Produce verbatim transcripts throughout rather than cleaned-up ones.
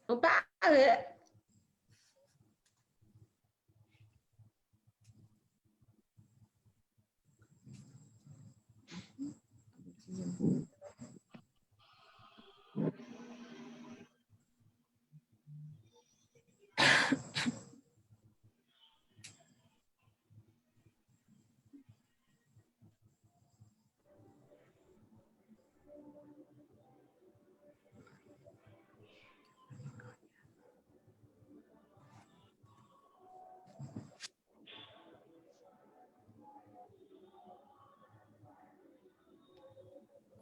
Nou parèt.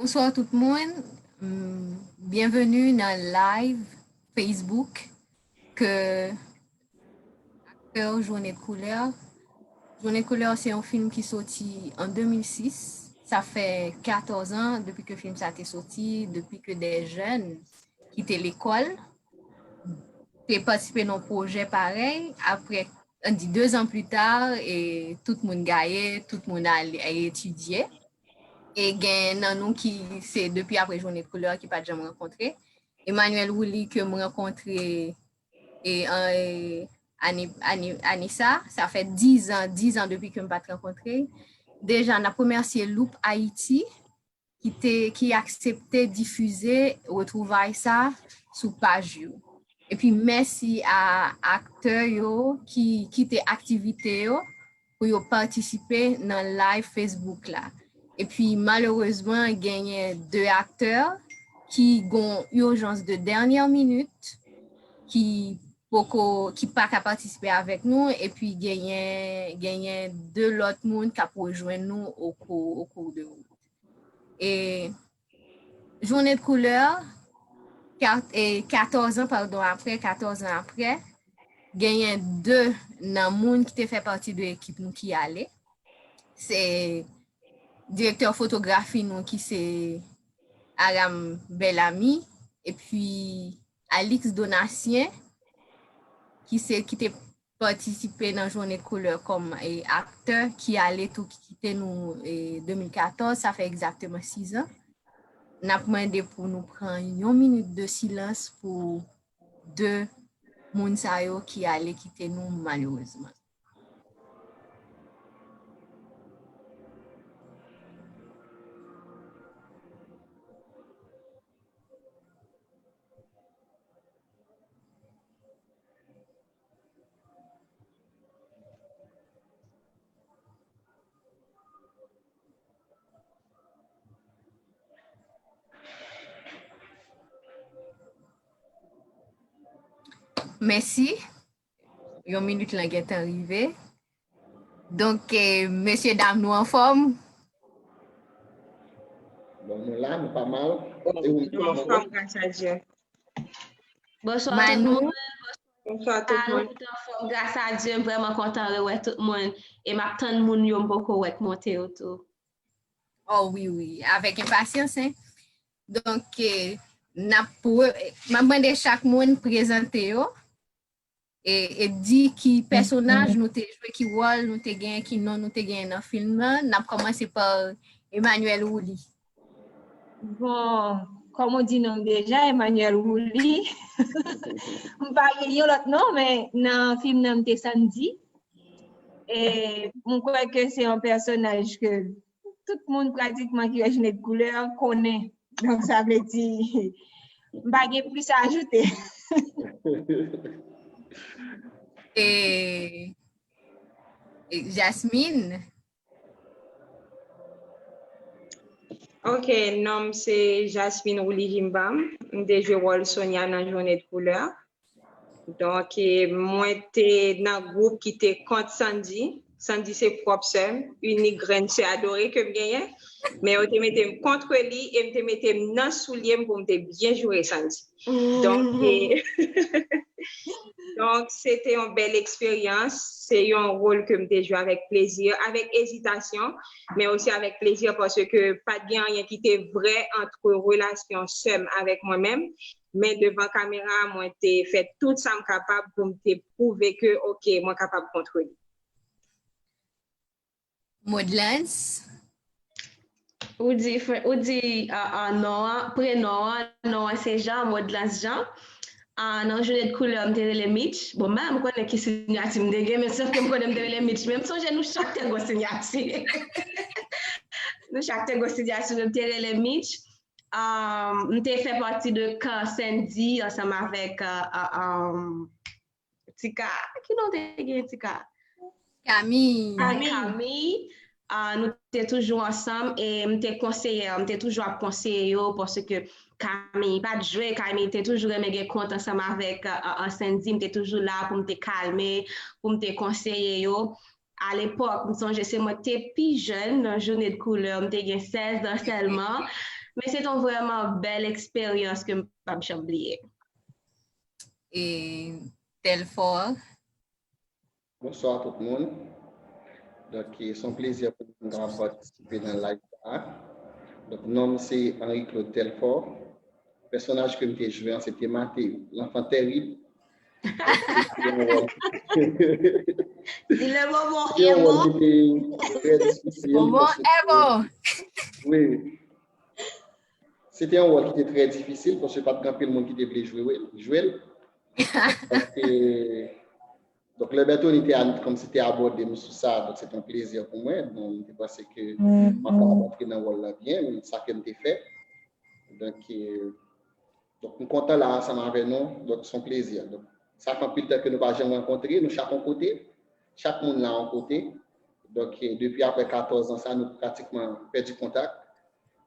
Bonswa tout moun. Mm, byenveni nan live Facebook ke aktè Journée de Couleur. Journée de Couleur se yon fim ki soti an de mil sis. Sa fè katòz an depi ke fim sa te soti, depi ke de jèn ki te lekòl te patisipe nan pwojè parèy. Apre, ann di, de zan pli ta, e tout moun gaye, tout moun al etidye. E gen nan nou ki se depi apre Journée de Couleur ki pa t janm rankontre. Emmanuel Wooly ke m rankontre e, an, e, ane, ane, ane sa, sa fè diz an, diz an depi ke m pa t rankontre. Deja, n ap remèsye Loop Haïti ki te, ki aksepte difize retwouvay sa sou paj yo. Epi mèsi a aktè yo ki kite aktivite yo pou yo patisipe nan live Facebook la. Epi malerezman, genyen de aktè ki gon ijans de dènyè minit ki poko, ki pa ka patisipe avèk nou, epi genyen, genyen de lòt moun k ap rejwenn nou au cours, au cours de route. E Journée de Couleur, ka-, e katòz an, padon, apre, katòz an apre, genyen de nan moun ki te fè pati de ekip nou ki ale. Se direktè fotografi nou ki se Aram Bellamy, epi Alix Donatien, ki se, ki te patisipe nan Journée de Couleur kòm, e, aktè ki ale tou, ki kite nou, e, de mil katòz, sa fè egzakteman sis an. N ap mande pou nou pran yon minit de silans pou de moun sa yo ki ale kite nou malerezman. Mèsi. Yon minit lan gentan rive. Donk, eh, mesye dam, nou anfòm? Bon, nou la, nou pa mal. E ou menm, nou anfòm, gras a Dye. Bonswa tout moun. Bonswa tout moun. Nou t anfòm, gras a Dye, m vrèman kontan rewè tout moun. E m ap tann moun yo m poko wè k monte yo tou. Oh wi, wi, avèk enpasyans, hein. Donk, eh, n ap pre-, m ap mande chak moun prezante yo. E, e di ki pèsonaj nou te jwe, ki wòl nou te genyen, ki non nou te genyen nan fim nan. N ap kòmanse pa Emmanuel Wooly. Bon, kòm ou di non m deja, Emmanuel Wooly. M pa gen yon lòt non, men nan fim nan m te Sandy. E m kwè ke se yon pèsonaj ke tout moun pratikman ki wè Journée de Couleur konnen. Donk, sa vle di, m pa gen plis a ajoute. E, e Jasmine? Ok, non m se Jasmine Wooly Jimbam. M te jwe wòl Sonia nan Journée de Couleur. Donk, eh, mwen te nan gwoup ki te kont Sandy. Sandy se pwòp sè m, inik grenn sè adore ke m genyen. Men yo te mete m kont li e m te mete m nan soulye m pou m te byen joure Sandy. Donk, eh, donk, se te yon bèl eksperyans. Se yon wòl ke m te jwe avèk plezi, avèk ezitasyon, men osi avèk plezi paske pa t gen anyen ki te vrè ant relasyon sè m avèk mwen menm. Men devan kamera, mwen te fè tout sa m kapab pou m te pwouve ke, ok, mwen kapab kont li. Modlans? Ou di, fr-, ou di, ah, ah, non an, prenon an, non an se Jean, Modlans Jean. Ah, nan Jounen de Koulè, m te rele Mitch. Bon, m pa menm konnen ki siyati m te gen, men sòf ke m konnen m te rele Mitch. Men m sonje nou chak te gon siyati. Nou chak te gon siyati, men m te rele Mitch. Ah, m te fè pati de kan Sandy ansanm avèk ah, ah, ah, Tika. Ki non te gen Tika? Kami. Kami. Ah, nou te toujou ansanm e m te konseye, m te toujou ap konseye yo paske Kami pa t jwe, Kami te toujou renmen gen kont ansanm avèk ah, ah, Sandy, m te toujou la pou m te kalme, pou m te konseye yo. Alepòk, m sonje se mwen ki te pi jèn nan Jounen de Koulè, m te gen sèz an sèlman, men se te yon vrèman bèl eksperyans ke m p ap janm bliye. E Telfort. Bonswa tout moun. Donk, se yon plezi pou mwen kapab patisipe nan live sa. Donk, non m se Henri Claude Telfort. Pèsonaj ke m te jwe an se te Mateo, l'enfant terrible. Di le momo emo. Trè difisil. Momo emo. Wi. Se te yon wòl ki te trè difisil paske pa t gen anpil moun ki te vle jwe jwe l. Paske Donk, lè Bertony te kòmsi te abòde m sou sa, donk se te yon plezi pou mwen. Bon, m te panse ke m ap kapab antre nan wòl la byen, men sa ke m te fè. Donk, donk m kontan la ansanm avè nou, donk se yon plezi. Donk, sa fè anpil tan ke nou pa janm rankontre, nou chak yon kote, chak moun la yon kote. Donk, depi apre katòz an sa, nou pratikman pèdi kontak.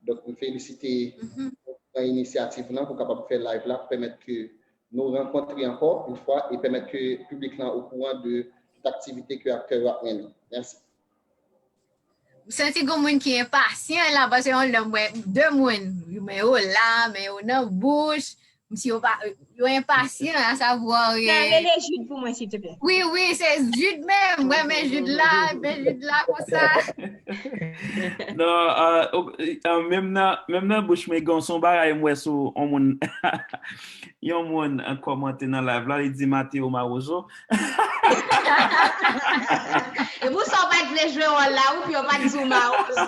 Donk, m felisite nan inisyativ lan pou kapab fè live la pou pèmèt ke nou rankontre ankò yon fwa e pèmèt ke piblik lan okouran de tout aktivite ke aktè yo ap mennen. Mèsi. M santi gon moun ki enpasyan la paske yon lè m wè de moun, men yo la, men yo nan bouch, si yo pa yo enpasyan a savwa. Sa rele Jude pou mwen silteplè. Wi, wi, se Jude menm. Mwen men Jude la, men Jude la konsa. Non, menm nan menm nan bouch mwen gen yon bagay m wè sou yon moun yon moun kòmante nan live la, li di Mateo Mawozo. E pou sa w pa t vle jwe wòl la, ou pye w pa t di w Mawozo.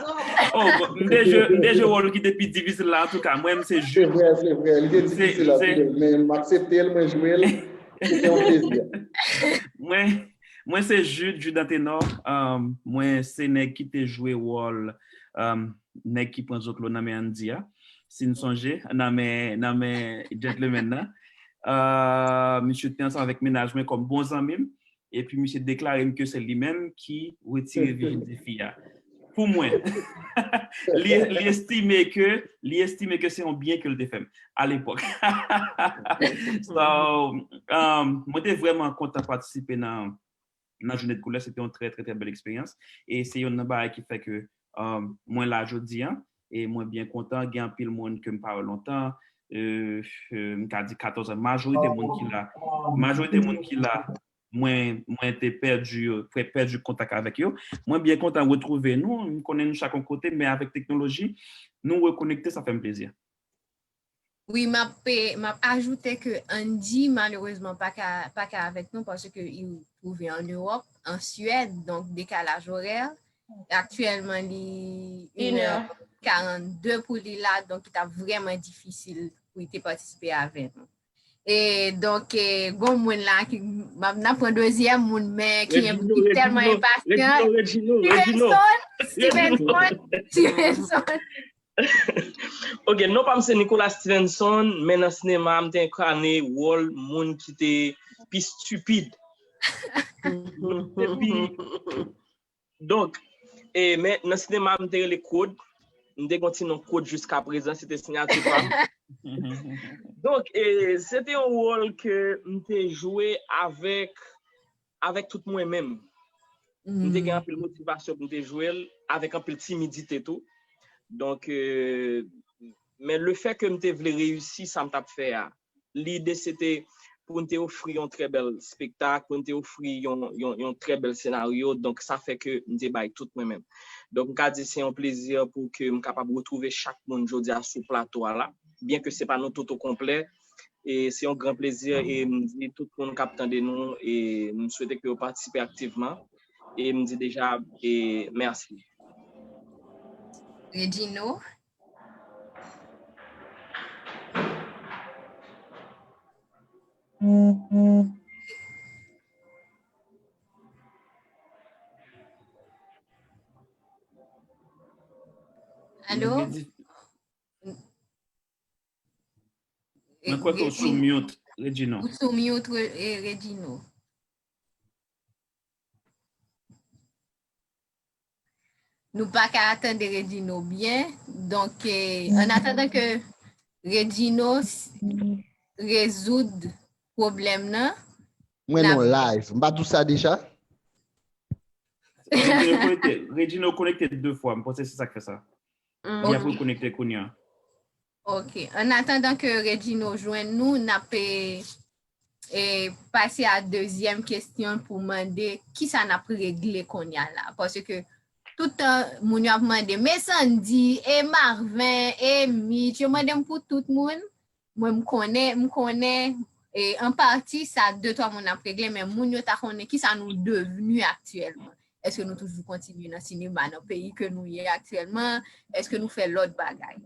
Oh, m te jwe wòl ki te pi difisil la, antouka, mwen m se Jude. Se vre, se vre, li te difisil anpil, men m aksepte l, mwen jwe l, se te yon plezi. Mwen, mwen se Jude, Jude Antenor, um, mwen se nèg ki te jwe wòl um, nèg ki pran zoklo nan men Andy a. Si n sonje, nan men, nan men gentleman nan. Uh, misye te ansanm avèk mennaj mwen kòm bon zanmi m. Epi misye deklare m ke se li menm ki retire vijinite fi a. Pou mwen. li, li estime ke li estime ke se yon byen ke l te fè m alepòk. So, um, mwen te vrèman kontan patisipe nan nan Jounen de Koulè, se te yon trè, trè, trè bèl eksperyans. E se yonn nan bagay ki fè ke um, mwen la jodi a, e mwen byen kontan, gen anpil moun ke m pa wè lontan, e, e, m ka di katòz an, majorite moun ki la, majorite moun ki la, mwen, mwen te pèdi, pèdi kontak avèk yo. Mwen byen kontan retwouve nou, m konnen nou chak yon kote, men avèk teknoloji, nou rekonekte, sa fè m plezi. Wi, m ap, m ap ajoute ke Andy, malerezman, pa ka, pa ka avèk nou paske li twouve an Ewòp, an Suèd, donk dekalaj orè. Aktyèlman, li inè karannde pou li la, donk li t ap vrèman difisil pou li te patisipe avè nou. E donk, e, gon moun la ki, n ap pran dezyèm moun, men ki tèlman enpasyan. Stevenson, Stevenson, Stevenson. Ok, non pa m se Nicolas Stevenson, men nan sinema m te enkane wòl moun ki te pi stipid. Donk, e, men nan sinema m te rele Claude, m te gen ti non Claude jiska prezan, se te siyati pa m. Donk, e, se te yon wòl ke m te jwe avèk avèk tout mwen menm. M te gen anpil motivasyon pou m te jwe l, avèk anpil timidite tou. Donk, e, men lefè ke m te vle reyisi sa m t ap fè a, lide se te pou n te ofri yon trè bèl spektak, pou n te ofri yon, yon, yon trè bèl senaryo. Donk, sa fè ke m te bay tout mwen menm. Donk, m ka di se yon plezi pou ke m kapab retwouve chak moun jodi a sou plato a la. Byen ke se pa nou tout o konplè, E se yon gran plezi e m di tout moun k ap tande nou e m swete ke yo patisipe aktivman e m di deja e mèsi. Regino. Alo? Mwen kwè ke w sou mute, Regino. Ou sou mute, Re- eh, Regino. Nou pa ka tande Regino byen. Donk, eh, an atandan ke Regino s- rezoud pwoblèm nan, Mwen n ap non live. M pa di w sa deja? Regino konekte, Regino konekte de fwa. M panse se sa k fè sa. Li ap Ok. rekonekte kounye a. Ok. An atandan ke Regino jwenn nou, n ap, eh, eh, pase a dezyèm kesyon pou mande kisa n ap regle kounye a la. Paske tout tan, moun yo ap mande, men Sandy, e Marvin, e Mitch, yo mande m pou tout moun. Mwen, m konnen, m konnen, e an pati, sa de twa moun ap regle, men moun yo ta konnen kisa nou devni aktyèlman. Èske nou toujou kontinye nan sinema nan peyi ke nou ye aktyèlman? Èske nou fè lòt bagay?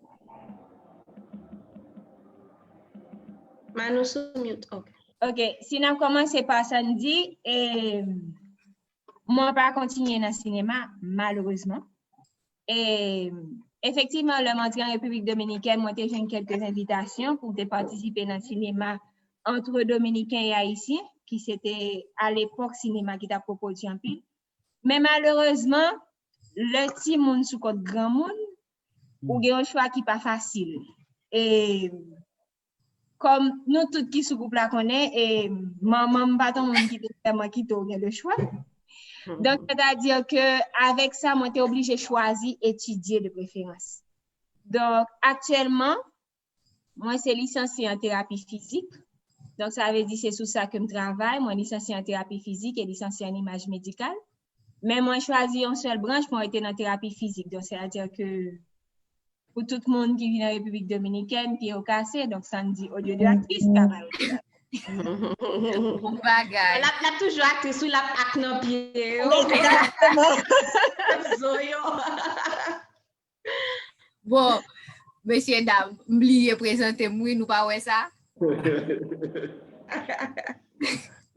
Manou sou mute, ok. Ok, si n ap kòmanse pa Sandy, e, mwen pa kontinye nan sinema, malerezman. E, efektivman, lè m antre an Repiblik Dominikèn, mwen te jwenn kèlke envitasyon pou m te patisipe nan sinema entre Dominiken e Ayisyen, ki se te, alepòk, sinema ki t ap pwopwodui anpil. Men malerezman, lè timoun sou kont granmoun, ou gen yon chwa ki pa fasil. E kòm nou tout ki sou gwoup la konnen, e manman m pa t yon moun ki te vrèman kite w gen de chwa. Donk, sètadi ke avèk sa, mwen te oblije chwazi etidye de preferans. Donk, aktyèlman, mwen se lisansye an terapi fizik. Donk, sa vle di se sou sa ke m travay. Mwen lisansye an terapi fizik e lisansye an imaj medikal. Men mwen chwazi yon sèl branch, mwen rete nan terapi fizik. Donk, sètadi ke pou tout moun ki vin an Repiblik Dominikèn, pye yo kase, donk Sandy, olye de aktris, ta ba yo. Bon bagay. L ap, l ap toujou aktris, wi, l ap ak nan pye yo. Egzakteman. Zo yo. Bon, mesye dam, m bliye prezante m, wi, nou pa wè sa?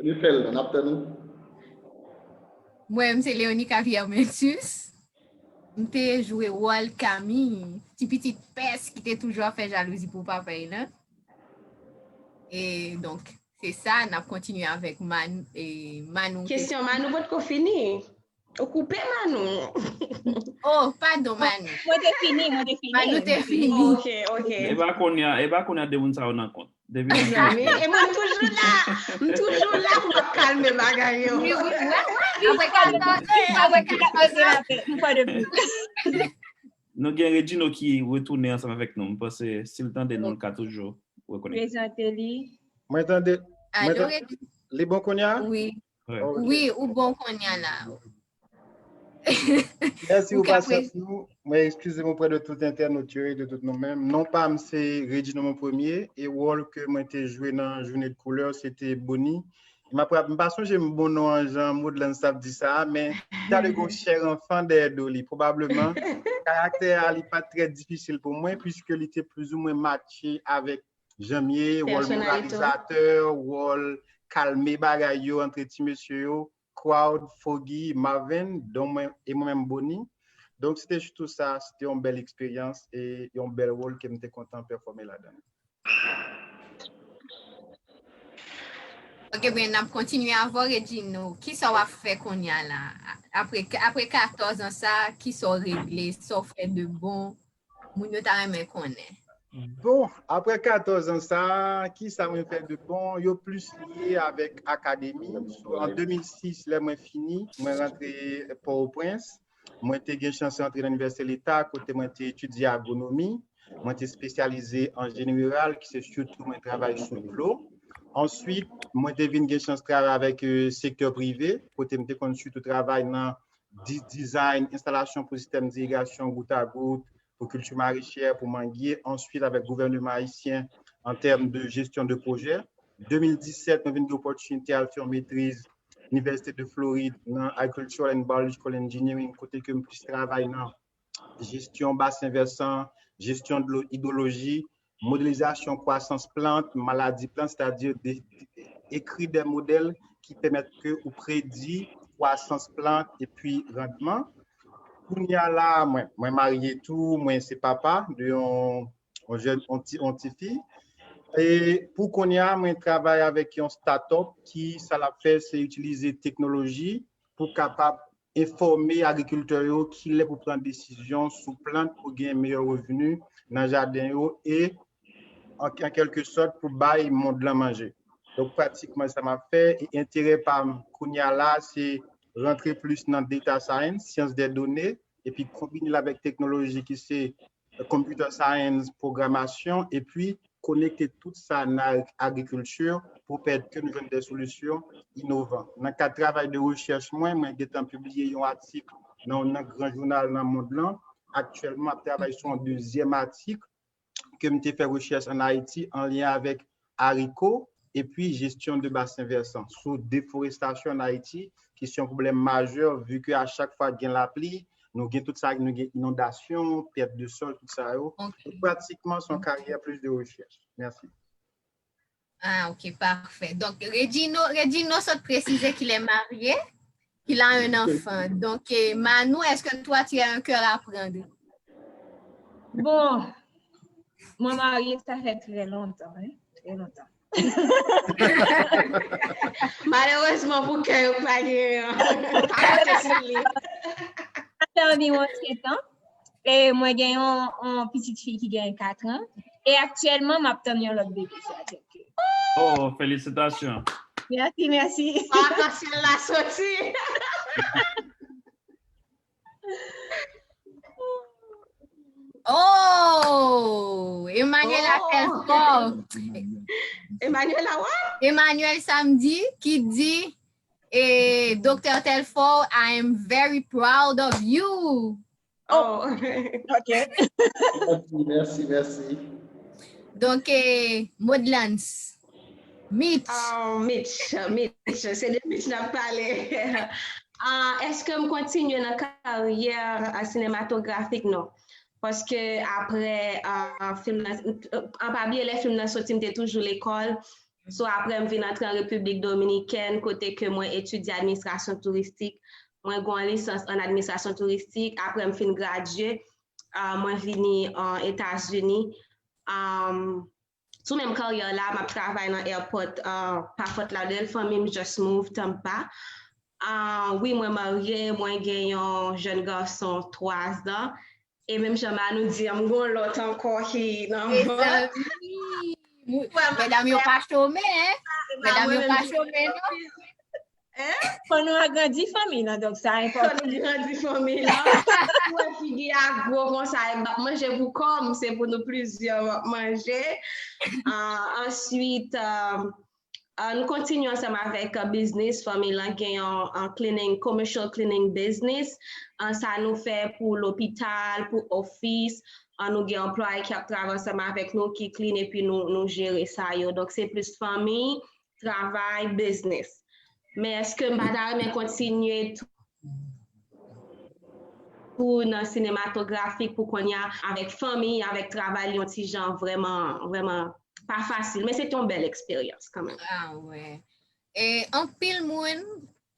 Li fè l, n ap tann ou. Mwen, m se Leonica Pierre Mentus. M te jwe wòl Camille, ti pitit pès ki te toujou ap fè jalouzi pou papa l lan. E donk, se sa, n ap kontinye avèk Man, e, Manou. Kesyon Manou potko fini. Ou koupe Manou. Oh, padon, Manou. Mwen te fini, mwen te fini. Manou te fini. Ok, ok. E pa kounye a, e pa kounye a de moun sa yo nan kont. Depi nan kont. E mwen m toujou la. M toujou la pou m ap kalme bagay yo. Wi, wi, wi, wi. Apre katòz an, apre katòz an. Nou gen Regino ki retounen ansanm avèk nou. M panse si l tande nou, l ka toujou rekonèt. Prezante li. Mwen tande. Alo, Regino. Li bon kounye a? Wi. Wi, ou bon kounye a la. Mèsi pou pasyans nou. Mwen eskize m oprè de tout entènot yo e de tout nou menm. Non pa m se Regino Mon Premier e wòl ke mwen te jwe nan Journée de Couleur se te Boni. M ap rap, m pa sonje m bon non an jan Modlans t ap di sa a, men ta dwe gon chè anfan dèyè do li. Pwobableman, karaktè a li pa t trè difisil pou mwen, piske li te plizoumwen matche avèk jan m ye, wòl moralizatè, wòl kalme bagay yo antre ti mesye yo, Crowd, Foggy, Marvin, donk mwen, e mwen menm Boni. Donk, se te sitou sa, se te yon bèl eksperyans e yon bèl wòl ke m te kontan pèfòme ladan l. Ok, ben, n ap kontinye avè w, Regino. Kisa w ap fè kounye a la? Apre, apre katòz an sa, kisa w regle? Sa w fè de bon? Moun yo ta renmen konnen. Bon, apre katòz an sa, kisa mwen fè de bon? Yo plis lye avèk akademi. So, an de mil sis, lè mwen fini, mwen rantre Pòtoprens. Mwen te gen chans rantre nan Inivèsite Leta, kote mwen te etidye agwonomi. Mwen te espesyalize an jeneral, ki se sitou mwen travay sou dlo. Answit, mwen te vin gen chans travay avèk, eh, sektè prive, kote m te konn sitou travay nan di-, dizayn, enstalasyon pou sistèm irigasyon gout a gout, pou kilti marechè, pou mangye. Answit, avèk gouvèneman ayisyen, an tèm de jesyon de pwojè. De mil disèt, mwen vin gen opòtinite al fè yon metriz Inivèsite de Florid nan Agricultural and Biological Engineering, kote ke m plis travay nan jesyon basen vèsan, jesyon dlo, idwoloji, modelizasyon kwasans plant, maladi plant, sètadi de, de, écrit des modèles qui permettent que ou prédit kwasans plant epi randman. Kounye a la, mwen, mwen marye tou, mwen se papa de yon, yon jèn, yon ti, yon ti fi. E pou kounye a, mwen travay avèk yon startup ki sa l ap fè, se itilize teknoloji pou kapab enfòme agrikiltè yo kilè pou pran desizyon sou plant pou gen meyè revni nan jaden yo e an, an kèlke sòt pou bay mond lan manje. Donk, pratikman sa m ap fè, e enterè pa m kounye a la, se rantre plis nan data science, science des données, epi konbine l avèk teknoloji ki se computer science, pwogramasyon, epi konekte tout sa nan agrikilti pou pèmèt ke nou jwenn de solisyon inovan. Nan kad travay de rechèch mwen, mwen gentan pibliye yon atik nan yon gran jounal nan mond lan. Aktyèlman, m ap travay sou yon dezyèm atik ke m te fè rechèch ann Ayiti an lyen avèk ariko epi jesyon de basen vèsan sou deforestasyon ann Ayiti, ki se yon pwoblèm majè, vi ke a chak fwa gen lapli, nou gen tout sa, nou gen inondasyon, pèt de sòl, tout sa yo. Ok. Pratikman, se yon karyè plis de rechèch. Mèsi. Ah, ok, parfait. Donc, Regino, Regino sot précisé qu'il est marié, qu'il a un enfant. Donc, eh, Manou, est-ce que toi, tu as un cœur à prendre? Bon, mwen marye, sa fè trè lontan, hein? Trè lontan. Malerezman pou kè yo pa gen pa pote sou li. Sa fè anviwon sèt an. E mwen gen yon, yon pitit fi ki gen kat an. E aktyèlman, m ap tann yon lòt bebe. Sa, donk, Oh, felisitasyon. Mèsi, mèsi. Atansyèl la soti. Oh, Emmanuela Telfort. Emmanuela, what? Emmanuel Samedi ki di, eh, Doktè Telfort, I am very proud of you. Oh. Ok. Mèsi, mèsi, mèsi. Donk, eh, Modlans, Mitch. Oh, Mitch, Mitch, se de Mitch n ap pale. Ah, èske m kontinye nan karyè, ah, sinematografik? Non. Paske apre, ah, fim nan, an pa bliye lè fim nan soti, m te toujou lekòl. So, apre, m vin antre an Repiblik Dominikèn, kote ke mwen etidye administrasyon touristik. Mwen gen yon lisans an administrasyon touristik. Apre, m fin gradye, ah, mwen vini an Etazini. Um, sou menm karyè la, m ap travay nan airport, ah, pa Fort Lauderdale, fanmi m just move Tampa. Ah, wi, mwen marye, mwen gen yon jèn gason twa zan. E menm jan Manou di, m gon lòt ankò ki nan vant. Mezanmi, mou- medam yo pa chome, hein? Medam yo pa chome, non? Fò nou agrandi fanmi nan, donk sa Fò enpòtan. Nou grandi fanmi nan. Ou wè figi a gwo konsa, e m ap manje pou kò m, se pou nou plizyè m ap manje. Ah, answit, ah, ah, nou kontinye ansanm avèk, ah, biznis, fanmi lan gen yon, ah, cleaning, commercial cleaning business. Ah, sa nou fè pou lopital, pou ofis. Ah, nou gen anplwaye ki ap travay ansanm avèk nou, ki clean epi nou, nou jere sa yo. Donk, se plis fanmi, travay, biznis. Men èske m pa ta renmen kontinye tou, tou nan sinematografik pou kounye a avèk fanmi, avèk travay, li yon ti jan vrèman, vrèman pa fasil. Men se te yon bèl eksperyans kanmenm. Ah, wè. E anpil moun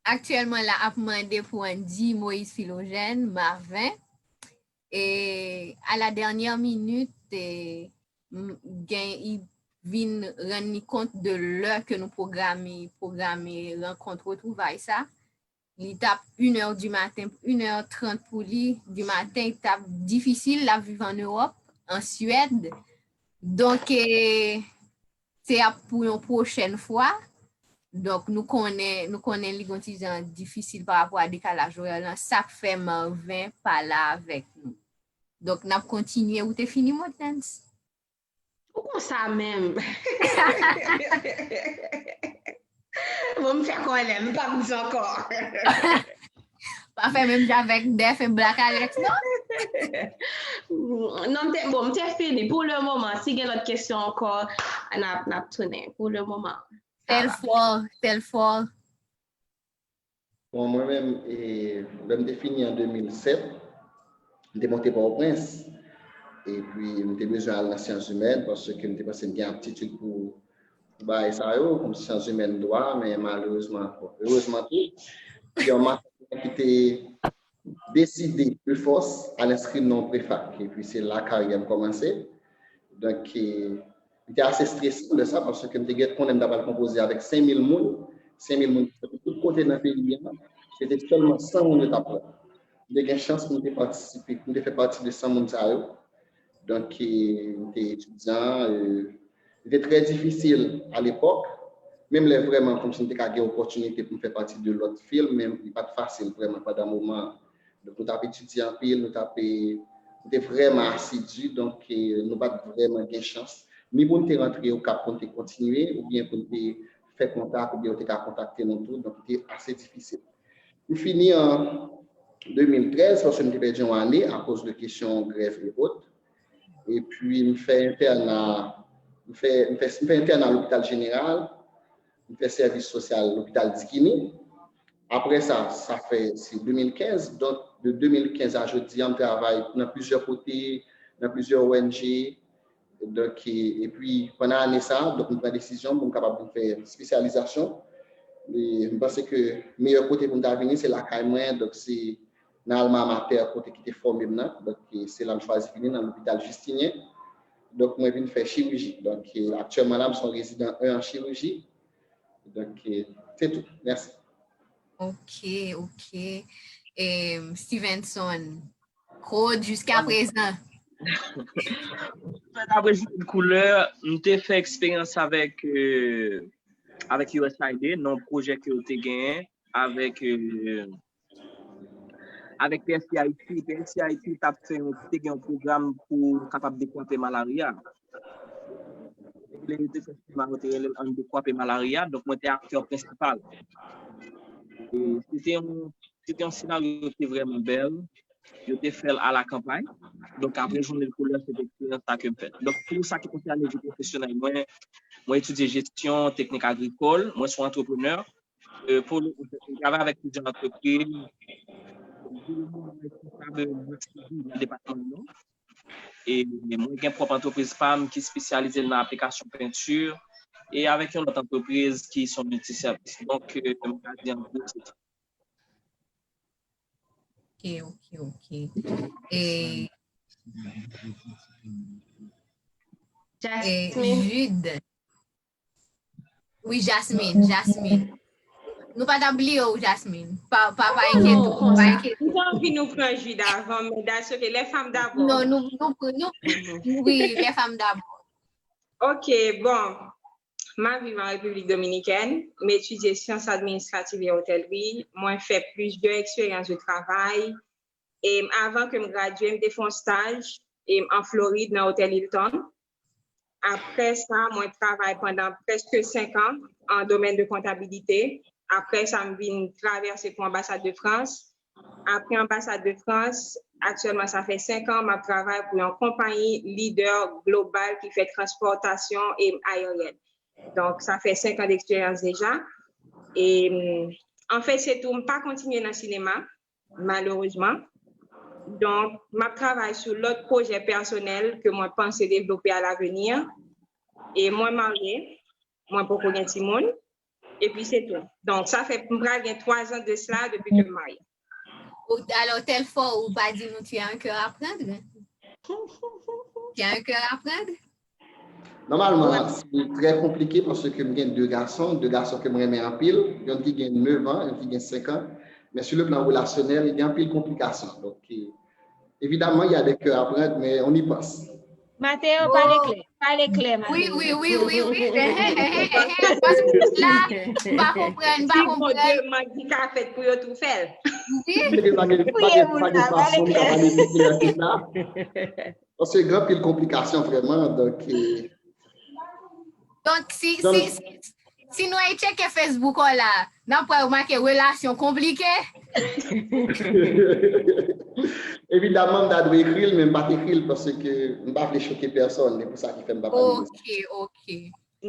aktyèlman la ap mande pou Andy Moïse Philogène, Marvin. E a la dènyè minit, e, m- gen, i vin rann li kont de lè ke nou pwograme, pwograme rankont retwouvay sa. Li t ap inè di maten, inè trant pou li di maten, li t ap difisil, l ap viv an Ewòp, an Swèd. Donk, e, se ap pou yon pwochèn fwa. Donk, nou konnen, nou konnen li gon ti jan difisil pa rapò a dekalaj orè lan. Sa k fè Marvin pa la avèk nou. Donk, n ap kontinye. Ou te fini, Modlens? Ou konsa menm. Bon, m fè kòlè, m p ap di ankò. Pa fè menm jan avèk Def e Black Alex, non? Non, m te, bon, m te fini. Pou le moman, si gen lòt kesyon ankò, n ap, n ap tounen. Pou le moman. Telfort, Telfort. Bon, mwen menm, e, lè m te fini an de mil sèt, m te monte Pòtoprens. Epi, m te bezwen al nan syans imèn paske m te panse m gen aptitid pou, bagay sa yo, kòm sciences humaines, droit, men malerezman, bon, erezman tou, gen yon matant ki te deside de fòs al enskri non prefak. Epi se la karyè m kòmanse. Donk, eh, li te ase stresan de sa, paske m te gen konnen m t ap al konpoze avèk senk mil moun, senk mil moun ki soti tout kote nan peyi a. Se te sèlman san moun yo t ap pran. M te gen chans pou m te patisipe, pou m te fè pati de san moun sa yo. Donk, eh, m te etidyan, eh, li te trè difisil alepòk. Menm lè vrèman, kòmsi m te ka gen opòtinite pou m fè pati de lòt fil, men li pa t fasil vrèman pandan moman an. Donk, nou t ap etidye anpil, nou t ap, eh, nou te vrèman asidi, donk, eh, nou pa t vrèman gen chans, ni pou n te rantre Okap pou n te kontinye, oubyen pou n te fè kontak, oubyen yo te ka kontakte nou tou, donk, li te ase difisil. M fini an de mil trèz, paske m te pèdi yon ane akoz de kesyon grèv e ot. Epi, m fè entèna, m fè, m fè, m fè entèna lopital jeneral, m fè sèvis sosyal lopital Dikini. Apre sa, sa fè, se de mil kenz. Donk, de de mil kenz a jodi a, m travay nan plizyè kote, nan plizyè O N G. Donk, e, epi, pandan ane sa a, donk, m pran desizyon pou m kapab vin fè espesyalizasyon. E m panse ke meyè kote pou m ta vini, se lakay mwen. Donk, se nan Alma Mater, kote ki te fòme m nan. Donk, e, se la m chwazi vini, nan lopital Justinien. Donk, mwen vin fè chiriji. Donk, e, aktyèlman la, m se yon rezidan en an chiriji. Donk, e, se tou. Mèsi. Ok, ok. E, Stevenson, Claude, jiska prezan. Fèt apre Jounel Koulè, m te fè eksperyans avèk, euh, avèk U S A I D, nan yon pwojè ke yo te genyen avèk, euh, avèk P S C Haiti. P S C Haiti t ap fè yon, te gen yon pwogram pou kapab dekwape malarya. Lè yo te fè festival, yo te rele l Ann Dekwape Malarya, donk mwen te aktè prensipal. E se te yon, se te yon senaryo ki te vrèman bèl. Yo te fè l a la kanpay. Donk, apre Jounel Koulè, se te eksperyans sa ke m fè. Donk, pou sa ki konsène vi pwofesyonèl mwen, mwen etidye jesyon, teknik agrikòl, mwen se yon antreprenè. Euh, pou, m travay avèk plizyè antrepriz. Pou le moman, mwen responsab nan depatman Nò. E mwen gen pwòp antrepriz pa m ki espesyalize nan aplikasyon penti e avèk yon lòt antrepriz ki se yon miltisèvis. Donk, euh, m ka di an gwo, se sa. Ok, ok, ok. E Jasmine. Jude. Wi, Jasmine, Jasmine. Nou pa t ap bliye w, Jasmine. Pa, pa, pa enkyete w, pa enkyete w. M te anvi nou pran Jude avan, men that's ok. Les femmes d'abord. Non, nou, nou, nou, wi, les femmes d'abord. Ok, bon. M ap viv an Repiblik Dominikèn. M etidye syans administrativ e otèlri. Mwen fè plizyè eksperyans de travay. E avan ke m gradye, m te fè yon staj e, an Florid, nan Otèl Hilton. Apre sa, mwen travay pandan prèske senk an an domèn de kontabilite. Apre sa, m vin travèse pou Anbasad de Frans. Apre Anbasad de Frans, aktyèlman, sa fè senk an, m ap travay pou yon konpayi lidè global ki fè transpòtasyon e ayeryèn. Donk, sa fè senk an deksperyans deja. E, anfèt, se tou, m pa kontinye nan sinema, malerezman. Donk, m ap travay sou lòt pwojè pèsonèl ke mwen panse devlope a laveni. E mwen marye, mwen poko gen timoun, epi se tou. Donk, sa fè m pral gen twa zan de sla depi ke m marye. Ou, alò, tèl fò ou pa di nou tu as un cœur à prendre? Tu as un cœur à prendre? Nòmalman, se trè konplike paske m gen de gason, de gason ke m renmen anpil, yonn ki gen nèf an, yonn ki gen senk an. Men sou le plan relasyonèl, gen anpil konplikasyon. Donk, evidemment, il y a des cœurs à prendre, mais on y pense. Mateo, pale klè. Pale klè, Mateo. Wi, wi, wi, wi, wi. Paske la, m pa konprann, m pa konprann. Demann ki ka fèt pou yo tou fè l. Wi. Mwen te pa gen pa gen pa gen fason m ka pale de sila. Paske gen anpil konplikasyon vrèman, donk. Donk, si, si, si, si nou al tcheke Facebook ou la, n ap wè ou make relasyon konplike. Evidemment, m ta dwe ekri l, men m pa t ekri l paske m pa vle choke pèsonn. Se pou sa ki fè m pa pale de sa. Ok, ok.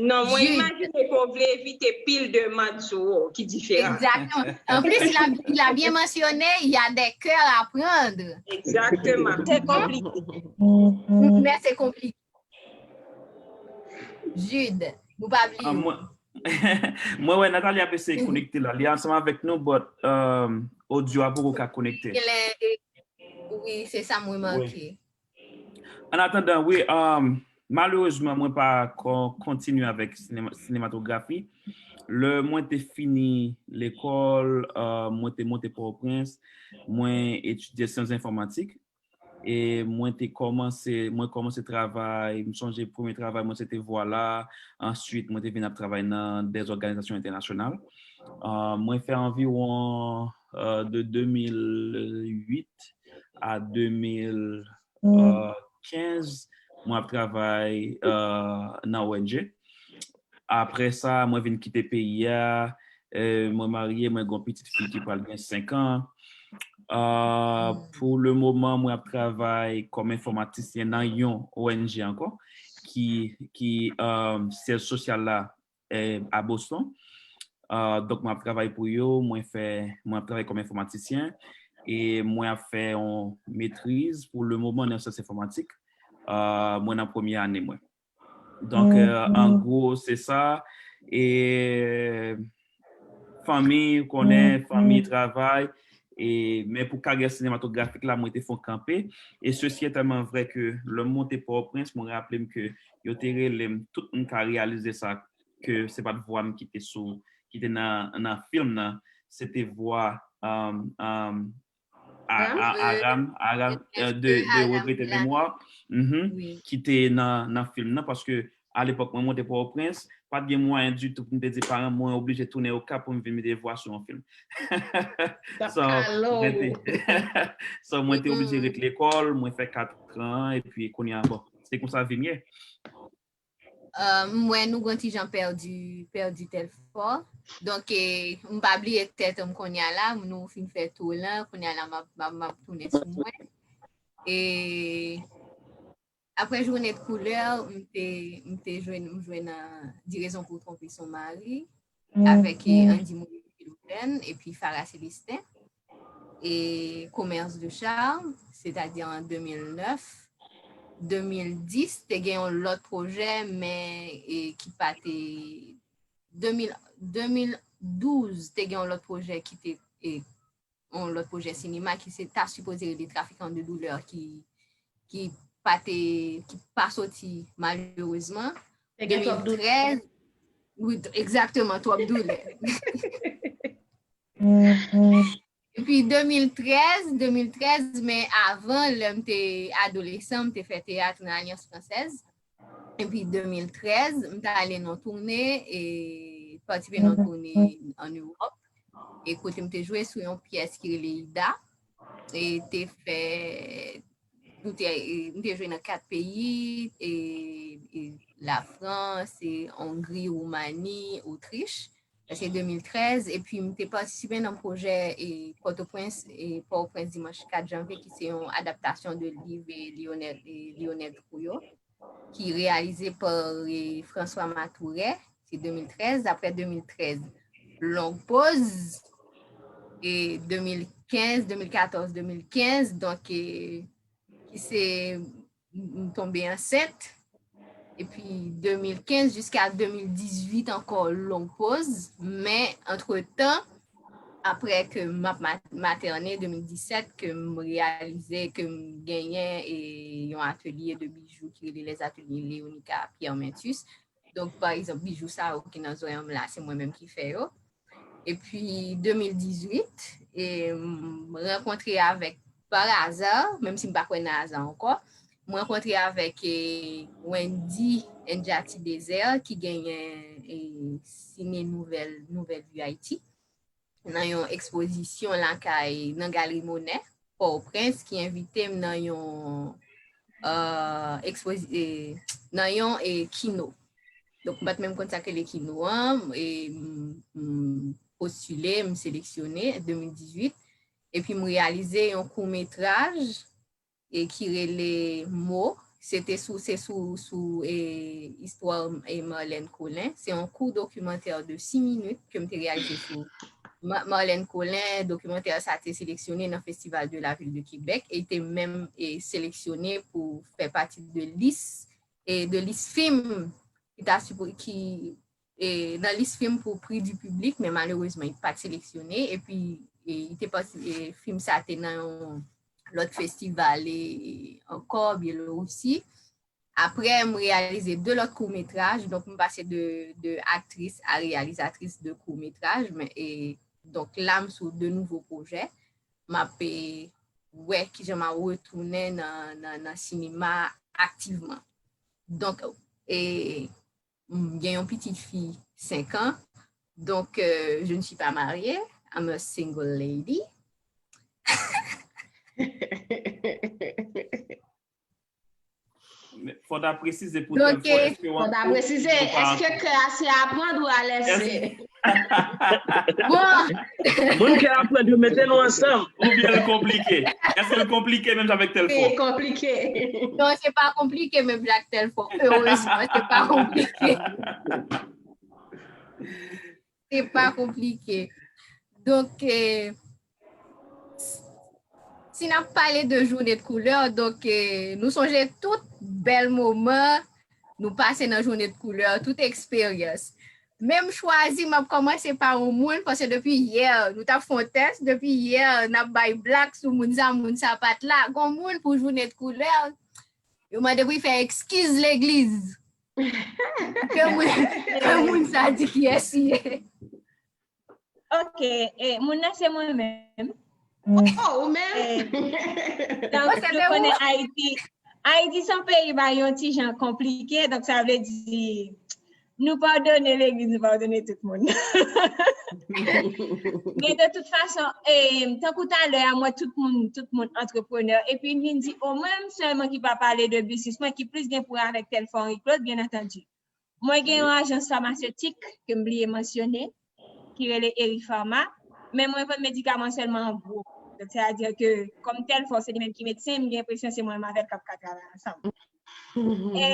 Non, mwen imajine ke w vle evite pil demann sou ou, ki diferan. Exactement. En plus, il a, il a bien mentionné, il y a des cœurs à prendre. Exactement. C'est compliqué. Mais c'est compliqué. Jude. Nou pa bliye. Mwen wè Nathalie ap eseye konekte la. Li ansanm avèk nou, but um, audio a poko ka konekte. Wi, se sa m remake. An atandan, wi, um, malerezman, mwen pa kontinye avèk sinematografi. Lè mwen te fini lekòl, uh, mwen te monte Pòtoprens, mwen etidye syans enfòmatik. E mwen te kòmanse, mwen kòmanse travay, m sonje premye travay mwen se te Vwala, answit mwen te vin ap travay nan dè òganizasyon entènasyonal. Uh, mwen fè anviwon uh, de de mil uit a de mil kenz, mwen ap travay uh, nan O N G. Apre sa, mwen vin kite peyi a, uh, mwen marye, mwen gen yon pitit fi ki pral gen senk an. Uh, pou le moman, mwen ap travay kòm enfòmatisyen nan yon O N G ankò, ki, ki um, syèj sosyal la eh, a Boston. Uh, donk, mwen ap travay pou yo, mwen fè, mwen ap travay kòm enfòmatisyen, e mwen ap fè yon metriz pou le moman nan syans enfòmatik. Uh, mwen nan premye ane mwen. Donk, uh, an gwo, se sa. E fanmi, ou konnen, fanmi, travay. E, men pou karyè sinematografik la, mwen te fè yon kanpe. E sesi e tèlman vrè ke lè m monte Pòtoprens, mwen raple m ke yo te rele m, tout moun ka reyalize sa, ke se pa t vwa m ki te sou, ki te nan, nan fim nan, se te vwa um, um, Aram, Aram, de, de Regrete Memwa, ki te nan, nan fim nan, paske a lepòk mwen monte Pòtoprens, pa t gen mwayen ditou pou m te di paran mwen oblije tounen Okap pou m vin mete vwa sou yon fim. So, mwen te oblije ret lekòl, mwen fè kat an, epi kounye a, bon, se konsa vi m ye. Uh, m wè nou gon ti jan pèdi pèdi Telfò. Donk, eh, m pa bliye tèt m kounye a la, nou fin fè tou lan, kounye a la m ap tounen sou mwen. E apre Journée de couleur, m te m te jwenn m jwenn uh, dix raisons pour tromper son mari avèk eh, Andy Moïse Philogène epi Farah Célestin. E Commerce de Charme, c'est-à-dire en deux mille neuf. Deux mille dix, te gen yon lòt pwojè, men e, ki pa te. deux mille, deux mille douze, te gen yon lòt pwojè ki te. E, yon lòt pwojè sinema ki se ta sipoze rele Trafiquants de douleurs ki, ki pa te, ki pa soti malerezman. Te gen twòp doulè. Wi, egzakteman, twòp doulè. Epi de mil trèz, de mil trèz, men avan, lè m te adolesan, m te fè teyat nan Alliance Française. Epi de mil trèz, m t ale nan toune, e patisipe nan toune ann Ewòp. E kote m te jwe sou yon pyès ki rele Ida. E te fè nou te, nou te jwe nan kat peyi, e, e Lafrans, e Ongri, Woumani, Otrich. Se de mil trèz, epi m te patisipe nan pwojè e Pòtoprens, e Pòtoprens Dimanch kat janvye, ki se yon adaptasyon de liv e Lionel, e Lionel Trouillot, ki reyalize pa e François Matourè, se de mil trèz, apre de mil trèz, long poz, e de mil kenz, de mil katòz, de mil kenz, donk, e, ki se m tonbe ansent. Epi de mil kenz jiska de mil dizuit ankò long poz. Men antretan, apre ke m ap matène de mil disèt, ke m reyalize ke m genyen e yon atelye de bijou ki rele Les Ateliers Léonica Pierre Mentus. Donk, pa egzanp, bijou sa yo ki nan zòrèy m la, se mwen menm ki fè yo. Epi de mil dizuit, e, m rankontre avèk, par aza, menm si m pa kwè nan aza ankò, m rankontre avèk e, Wendy Njati Desert ki genyen e, Ciné Nouvelle, Nouvelle Vue Haïti nan yon ekspozisyon lakay nan Galeri Monè, Pòtoprens, ki envite m nan yon uh, ekspozi, e, nan yon e, kino. Donk, m pa t menm konn sa k rele kino an, e m postile, m seleksyone de mil dizuit, epi m reyalize yon kout metraj e ki rele Mo. Se te sou, se sou, sou e, istwa e, Marlène Colin. Se yon kout dokimantè de sis minit ke m te reyalize sou Marlène Colin. Dokimantè sa te seleksyone nan Festival de la Ville de Québec e te menm e, seleksyone pou fè pati de lis e de lis fim ki ta sipo, ki e, nan lis fim pou Prix du Public, men malerezman, li pa t seleksyone. Epi, e, li te pati, e, fim sa te nan yon lòt festival e, ankò, Byelorisi. Apre, m reyalize de lòt kout metraj. Donk, m pase de, de aktris a reyalizatris de kout metraj. Men, e, donk, la, m sou de nouvo pwojè. M ap, e, wè kijan m ap retounen nan, nan, nan sinema aktivman. Donk, e, m gen yon pitit fi senk an. Donc, euh, je ne suis pas mariée. I'm a single lady. Fò ta presize pou tèl fwa, èske w ap presize, èske kè a se aprann ou a lèse? Bon, moun kè aprann yo mete nou ansanm. Oubyen l konplike? Èske l konplike menm jan avèk tèl fwa? Konplike. Non, se pa konplike menm jan ak tèl fwa. Erezman, se pa konplike. Se pa konplike. Donk, eh, si n ap pale de jounen de koulè, donk, eh, nou sonje tout bèl moman nou pase nan jounen de koulè, tout eksperyans. Men m chwazi, m ap kòmanse pa yon moun, paske depi yè, nou t ap fè yon tès, depi yè, n ap bay blag sou moun sa, moun sa pa t la. Gon moun pou jounen de koulè, yo mande pou l fè eskiz legliz. Ke moun, ke moun sa di kiyès li ye. Ok, e, moun nan se mwen menm. Oh, ou menm? Donk, nou konnen Ayiti, Ayiti se yon peyi ba yon ti jan konplike, donk sa vle di nou padone legliz, nou padone tout moun. Men de tout fason, e, tankou talè a, mwen tout moun, tout moun antreprenè, epi m vin di, o mwen sèlman ki pa pale de biznis mwen, ki plis gen pou wè avèk tèl fwa Henri Claude, byen antandi. Mwen gen yon ajans famasetik ke m bliye mansyone, ki rele Eri Pharma, men mwen vann medikaman sèlman an gwo. Donk, sètadi ke, kòm tèl fwa se li menm ki medsen, m gen enpresyon se mwen menm avè l k ap ka travay ansanm. E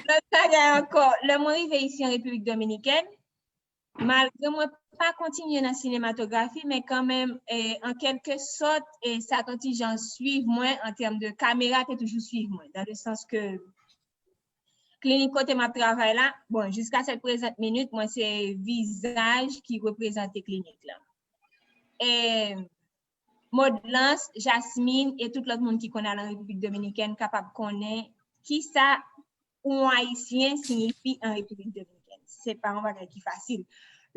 lòt bagay ankò, lè mwen rive isi an Repiblik Dominikèn, malgre mwen pa kontinye nan sinematografi, men kanmenm, e, an kèlke sòt, e, sa t yon ti jan swiv mwen an tèm de kamera te toujou swiv mwen, dans le sens que klinik kote m ap travay la, bon, jiska sèt prezant minit, mwen se vizaj ki reprezante klinik la. E Modlans, Jasmine e tout lòt moun ki konn al an Repiblik Dominikèn kapab konnen kisa yon Ayisyen siyifi an Repiblik Dominikèn. Se pa yon bagay ki fasil.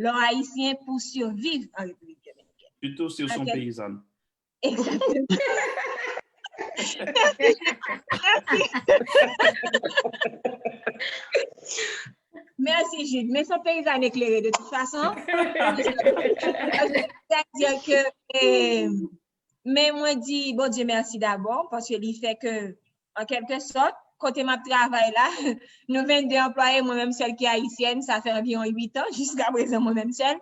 Lè w Ayisyen pou siviv an Repiblik Dominikèn. Sitou si w se yon peyizàn. Exactement. Mèsi Jude. Men se yon peyizàn eklere de tout fason. Sètadi ke, e, men mwen di Bondye mèsi dabò, paske li fè ke, an kèlke sòt, kote m ap travay la, nou vennde anplwaye, mwen menm sèl ki ayisyèn, sa fè anviwon uit an, jiska prezan mwen menm sèl.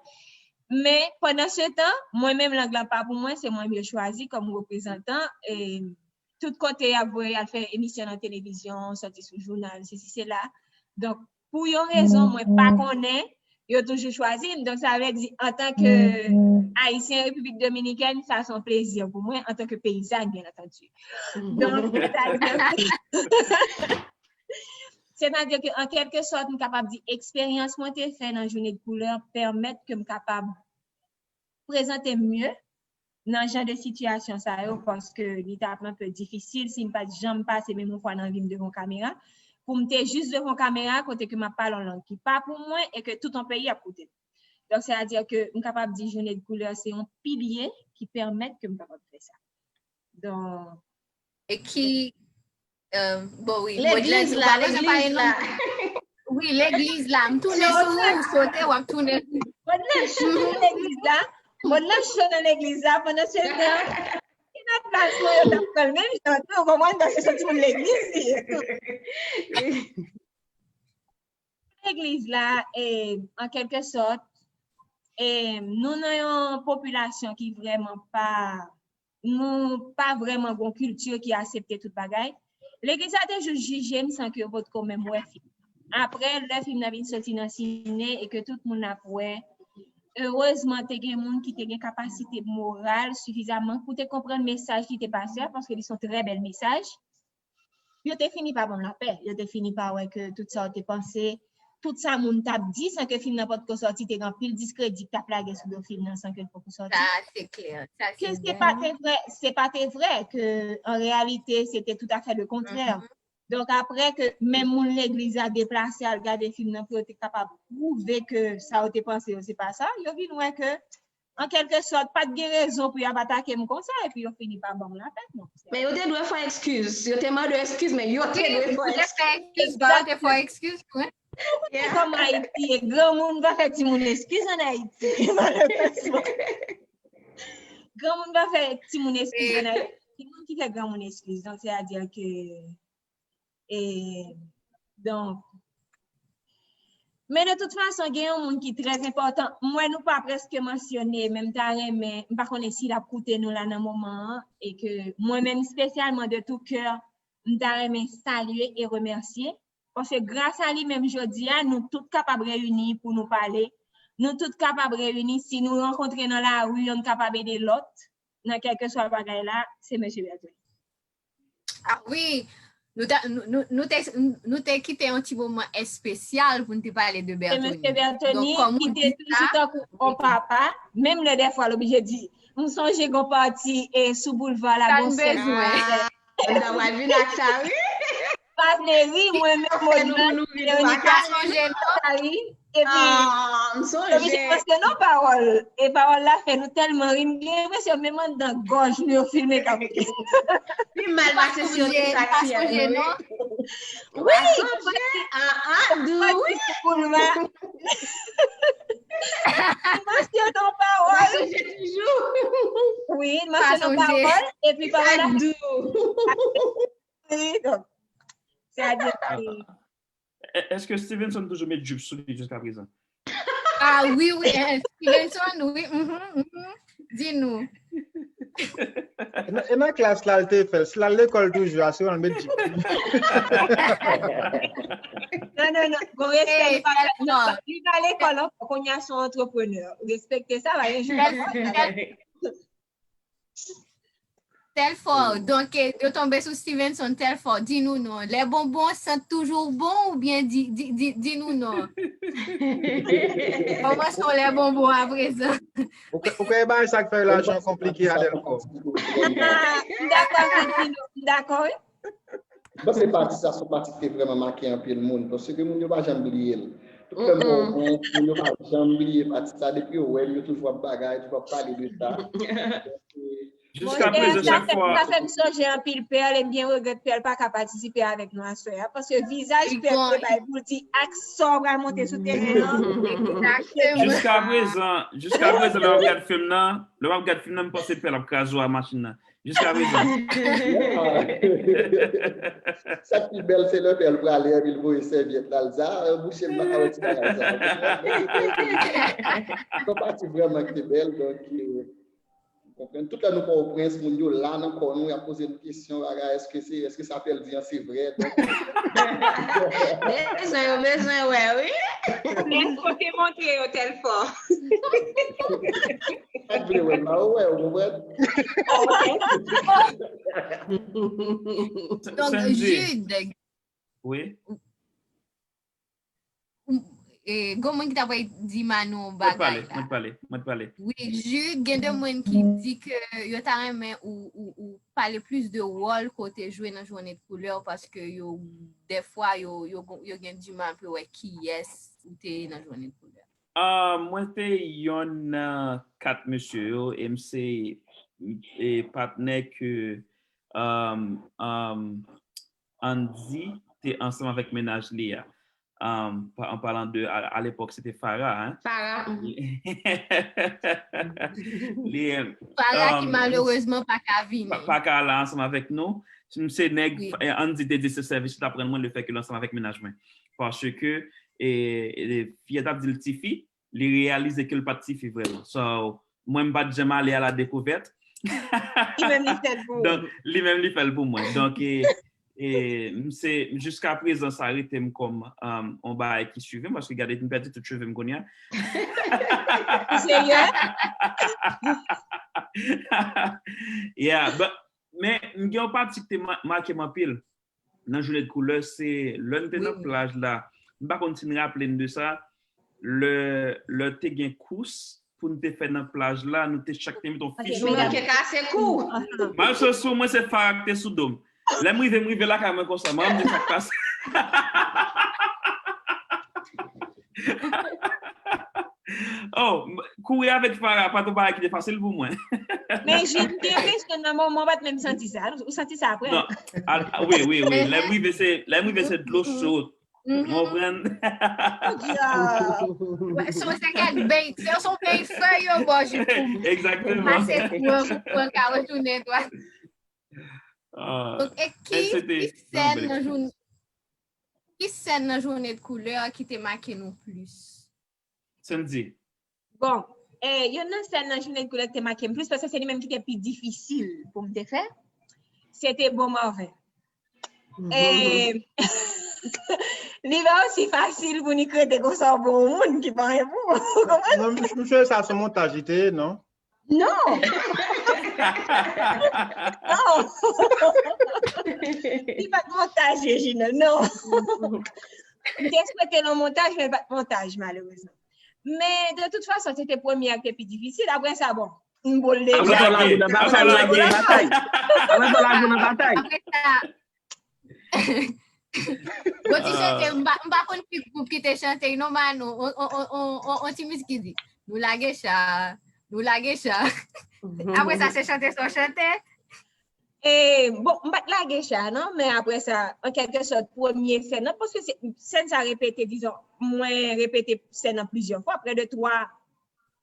Men, pandan se tan, mwen menm lang lan pa pou mwen, se mwen menm yo chwazi kòm reprezantan. E, tout kote y ap voye al fè emisyon nan televizyon, sòti sou jounal, sesi, sela. Donk, pou yon rezon mwen pa konnen, yo toujou chwazi m. Donk, sa vle di, antanke Ayisyen Repiblik Dominikèn, sa se yon plezi pou mwen, antanke peyizàn, byen antandi. Donk, sètadi ke, sètadi ke, an kèlke sòt, m kapab di, eksperyans mwen te fè nan Jounen de Koulè pèmèt ke m kapab prezante m mye nan jan de sitiyasyon sa yo, paske li t ap enpe difisil si m pa t janm pase menm yon fwa nan vi m devan kamera. Pou m te jis devan kamera, kote ke m ap pale yon lang ki pa pou mwen e ke tout yon peyi ap koute m. Donk, sètadi ke m kapab di Jounen de Koulè se yon pilye ki pèmèt ke m kapab fè sa. Donk, E ki, bon, wi, Modlans, ou pa bezwen pale non. Wi, legliz la. M tounen sou ou, ou sote, w ap tounen sou. Modlans, chita nan legliz la. Modlans, chita nan legliz la, pandan se tan, ki nan plas mwen, yo t ap pran l menm jan tou, ou konprann, paske se timoun legliz li ye tou. Legliz la, e, an kèlke sòt, e, nou nan yon popilasyon ki vrèman pa nou pa vrèman gon kilti ki aksepte tout bagay. Legliz la te jis jije m san ke yo potko menm wè fim. Apre, lè fim nan vin soti nan sine e ke tout moun ap wè, erezman te gen moun ki te gen kapasite moral sifizaman pou te konprann mesaj ki te pase a, paske li se yon trè bèl mesaj. Yo te fini pa ban m lapè. Yo te fini pa wè ke tout sa yo te panse, tout sa moun t ap di san ke fim nan potko sòti, te gen anpil diskredi k t ap lage sou do fim nan san ke l poko sòti. Sa se klè. Sa Ke se se pa te vrè, se pa te vrè ke an reyalite se te toutafè le kontrè. Donk apre ke menm moun legliz la deplase al gade fim nan pou yo te kapab pwouve ke sa yo te panse yo se pa sa, yo vin wè ke an kèlke sòt pa t gen rezon pou y ap atake m konsa epi yo fini pa ban m lapè. Non, se Men yo te dwe fè ekskiz. Yo te mande ekskiz, men yo te dwe fè Yo te ekskiz. fè ekskiz, ba, yo te fè ekskiz pou Kòm Ayiti ye, granmoun pa fè timoun eskiz an Ayiti, malerezman. Granmoun pa fè timoun eskiz an Ayiti. Timoun ki fè granmoun eskiz. Donk, sètadi ke, e, donk, men de tout fason, gen yon moun ki trè enpòtan. M wè nou pa prèske mansyone, men m ta renmen, m pa konnen si l ap koute nou la nan moman an, e ke mwen menm espesyalman de tout cœur, m ta renmen salye e remèsye. Paske gras a li menm jodi a, nou tout kapab reyini pou nou pale. Nou tout kapab reyini si nou rankontre nan lari, yonn kapab ede lòt nan kèlkeswa bagay la, se mesye Bertony. Ah wi, nou ta- nou- nou- nou te nou te kite yon ti moman espesyal pou n te pale de Se mesye Bertony. Bertony Donk, kòm ki ou te di toujou sa, tankou yon papa, menm lè dèfwa l oblije di, m sonje gon pati e sou boulva la sa gon n sèl bezwen. Mwen ta pral vin ak sa, wi. Pa vle ri, mwen menm Fè nou Modman, pou nou ri, nou pa Veronica, ka Pa sonje non. sa ri, epi Ah, m yo oblije sonje. panse non pawòl. E pawòl la fè nou tèlman ri, m gen enpresyon menm anndan gòj nou yo filme k ap ri. Pi mal pase si yo te Sonje, sa pa kiyès sonje nou, non. wi. Pa sonje, ah, ah, dou, wi. Pou l va. Paske non Pa pawòl. Sonje toujou. Wi, Pa mache nan sonje. Pawòl, epi pawòl la Ak dou. ri, donk. Sètadi, È- Èske Stevenson toujou met jupe sou li jiska prezan? Ah wi, wi, eh, Stevenson, wi, mhm, mhm. Di nou. E nan- e nan klas la, l te fè l. Si l al lekòl toujou, asire l met jupe. Non, non, non. Gon respè, Hey, li pa, Telfò. Li pa lekòl ankò, kounye a se yon antreprenè. Respekte sa, pa gen jugement. Telfò, donk, eh, yo tonbe sou Stevenson, Telfò, di nou non. Lè bonbon sant toujou bon oubyen di, di, di, di nou non. Kòman se lè bonbon aprezan? Ou kwè ou kwè e bagay sa k fè relasyon konplike a Telfò? M dakò avèk Dino, m dakò, wi. M panse pati sa se yon pati ki te vrèman make anpil moun, paske moun yo pa janm bliye l. Tout lè m wè w pran, moun yo pa janm bliye pati sa, depi yo wè m, yo toujou ap bagay, toujou ap pale de sa. Jiska prezan, Sa chak fè, fwa, sa fè m sonje anpil Pèl, e m gen regrèt Pèl pa ka patisipe avèk nou aswè a, paske vizaj Pèl te bay pou l di ak sa w pral monte sou teren an. Egzakteman. Jiska prezan, jiska prezan, lè w ap gad fim nan, lè w ap gad fim nan, m panse Pèl ap kraze w a machin nan. Jiska prezan. Sa k pi bèl, se lè Pèl prale, epi l voye sèvyèt la, l di, "Ah, bouche m, m pa ka wè ti bagay sa." Yon pati vrèman ki te bèl, donk, eh, ou konprann. Tout lè nou pran Pòtoprens, moun yo la nan kò nou, y ap poze nou kesyon, bagay, èske se, èske sa Pèl di an se vrè? Donk, Bezwen yo bezwen wè, wi. Èske w te montre yo Telfò? pa t vle wè m la, ou wè, ou konprann? Donk, Sandy. Jude, Wi. e, gon moun ki ta pral di Manou yon Mwen t pale, bagay la. mwen t pale, mwen t pale. Wi, Jude, gen de moun ki di ke yo ta renmen ou, ou, ou pale plis de wòl ke w te jwe nan Journée de Couleur, paske yo, dèfwa, yo, yo, yo gen dimal pou yo wè kiyès ou te ye nan Journée de Couleur. Ah, mwen te yonn nan kat mesye yo, e m se, e, patnè ke, um, um, Andy te ansanm avèk mennaj li a. Um, pa- an palan de, a, a lepòk, se te Farah, hein? Farah, mhm. Li, Farah ki um, malerezman pa ka vini. pa, pa ka la ansanm avèk nou. M se nèg, Wi. eh, Andy te di se sèvis li t ap rann mwen, le fè ke l ansanm avèk mennaj mwen. Paske, e, e, fi a t ap di l tifi, li reyalize ke l pa t tifi vrèman. So, mwen, m pa t janm ale a la dekouvèt. Li menm li fè l pou ou. Donk, li menm li fè l pou mwen. Donk, e, e, m se, jiska prezan, sa rete m kòm, um, on bagay ki swive m, paske gade, m pèdi tout cheve m kounye a. Ou serye? Yeah, but, men m gen yon pati ki te ma- make m anpil nan Journée de Couleur, se lè n te nan Wi. Plaj la, M pa konn si n raple n de sa, lè, lè te gen kous pou n te fè nan plaj la, nou te chak te met yon fich. Nou manke kase kou. Malchans pou mwen, se Farah ki te sou do m. Lè m rive, m rive lakay mwen konsa, mwen m di sa k pase. Oh, kouri avèk Farah pa t yon bagay ki te fasil pou mwen. Men Jin, m te enpresyon nan moman, m pa t menm santi sa. Ou santi sa apre? Non, wi, wi, wi. Lè m rive, se, lè m rive, se dlo cho. Ou konprann? Se yon sekèt bèy, se yon bèy fèy yo ba w jis pou Egzakteman. Pase kouran pou pran ka retounen dwat. Donk, e ki, ki sèn nan jounen, ki sèn nan jounen de koulè ki te make nou plis? Sandy. Bon, eh, youn nan sèn nan jounen de koulè ki te make m plis, paske se li menm ki te pi difisil pou m te fè, se te Bon Marvin. E li pa osi fasil pou ni krete konsa w bon moun ki pa anyen pou ou. Ou konprann? Non, m, m sure sa se montaj li te ye, non? Non! Non! Li pa t montaj, Regina, non! M te swete nan montaj, men li pa t montaj, malerezman. Men, de tout fason, se te premye a ki te pi difisil. Apre sa, bon, m boule. Apre sa, lage nan batay. Apre sa, lage nan batay. Apre sa, bon ti chante, m pa, m pa konn ki gwoup ki te chante, non, Mano, on, on, on, on, on, on ti mizik ki di, nou lage cha, nou lage cha. Apre sa, se chante sa w chante. E, bon, m pa t lage cha, non, men apre sa, an kèlke sòt, premye sèn nan, paske se, sèn sa repete, dizon, mwen repete sèn nan plizyè fwa, prè de twa,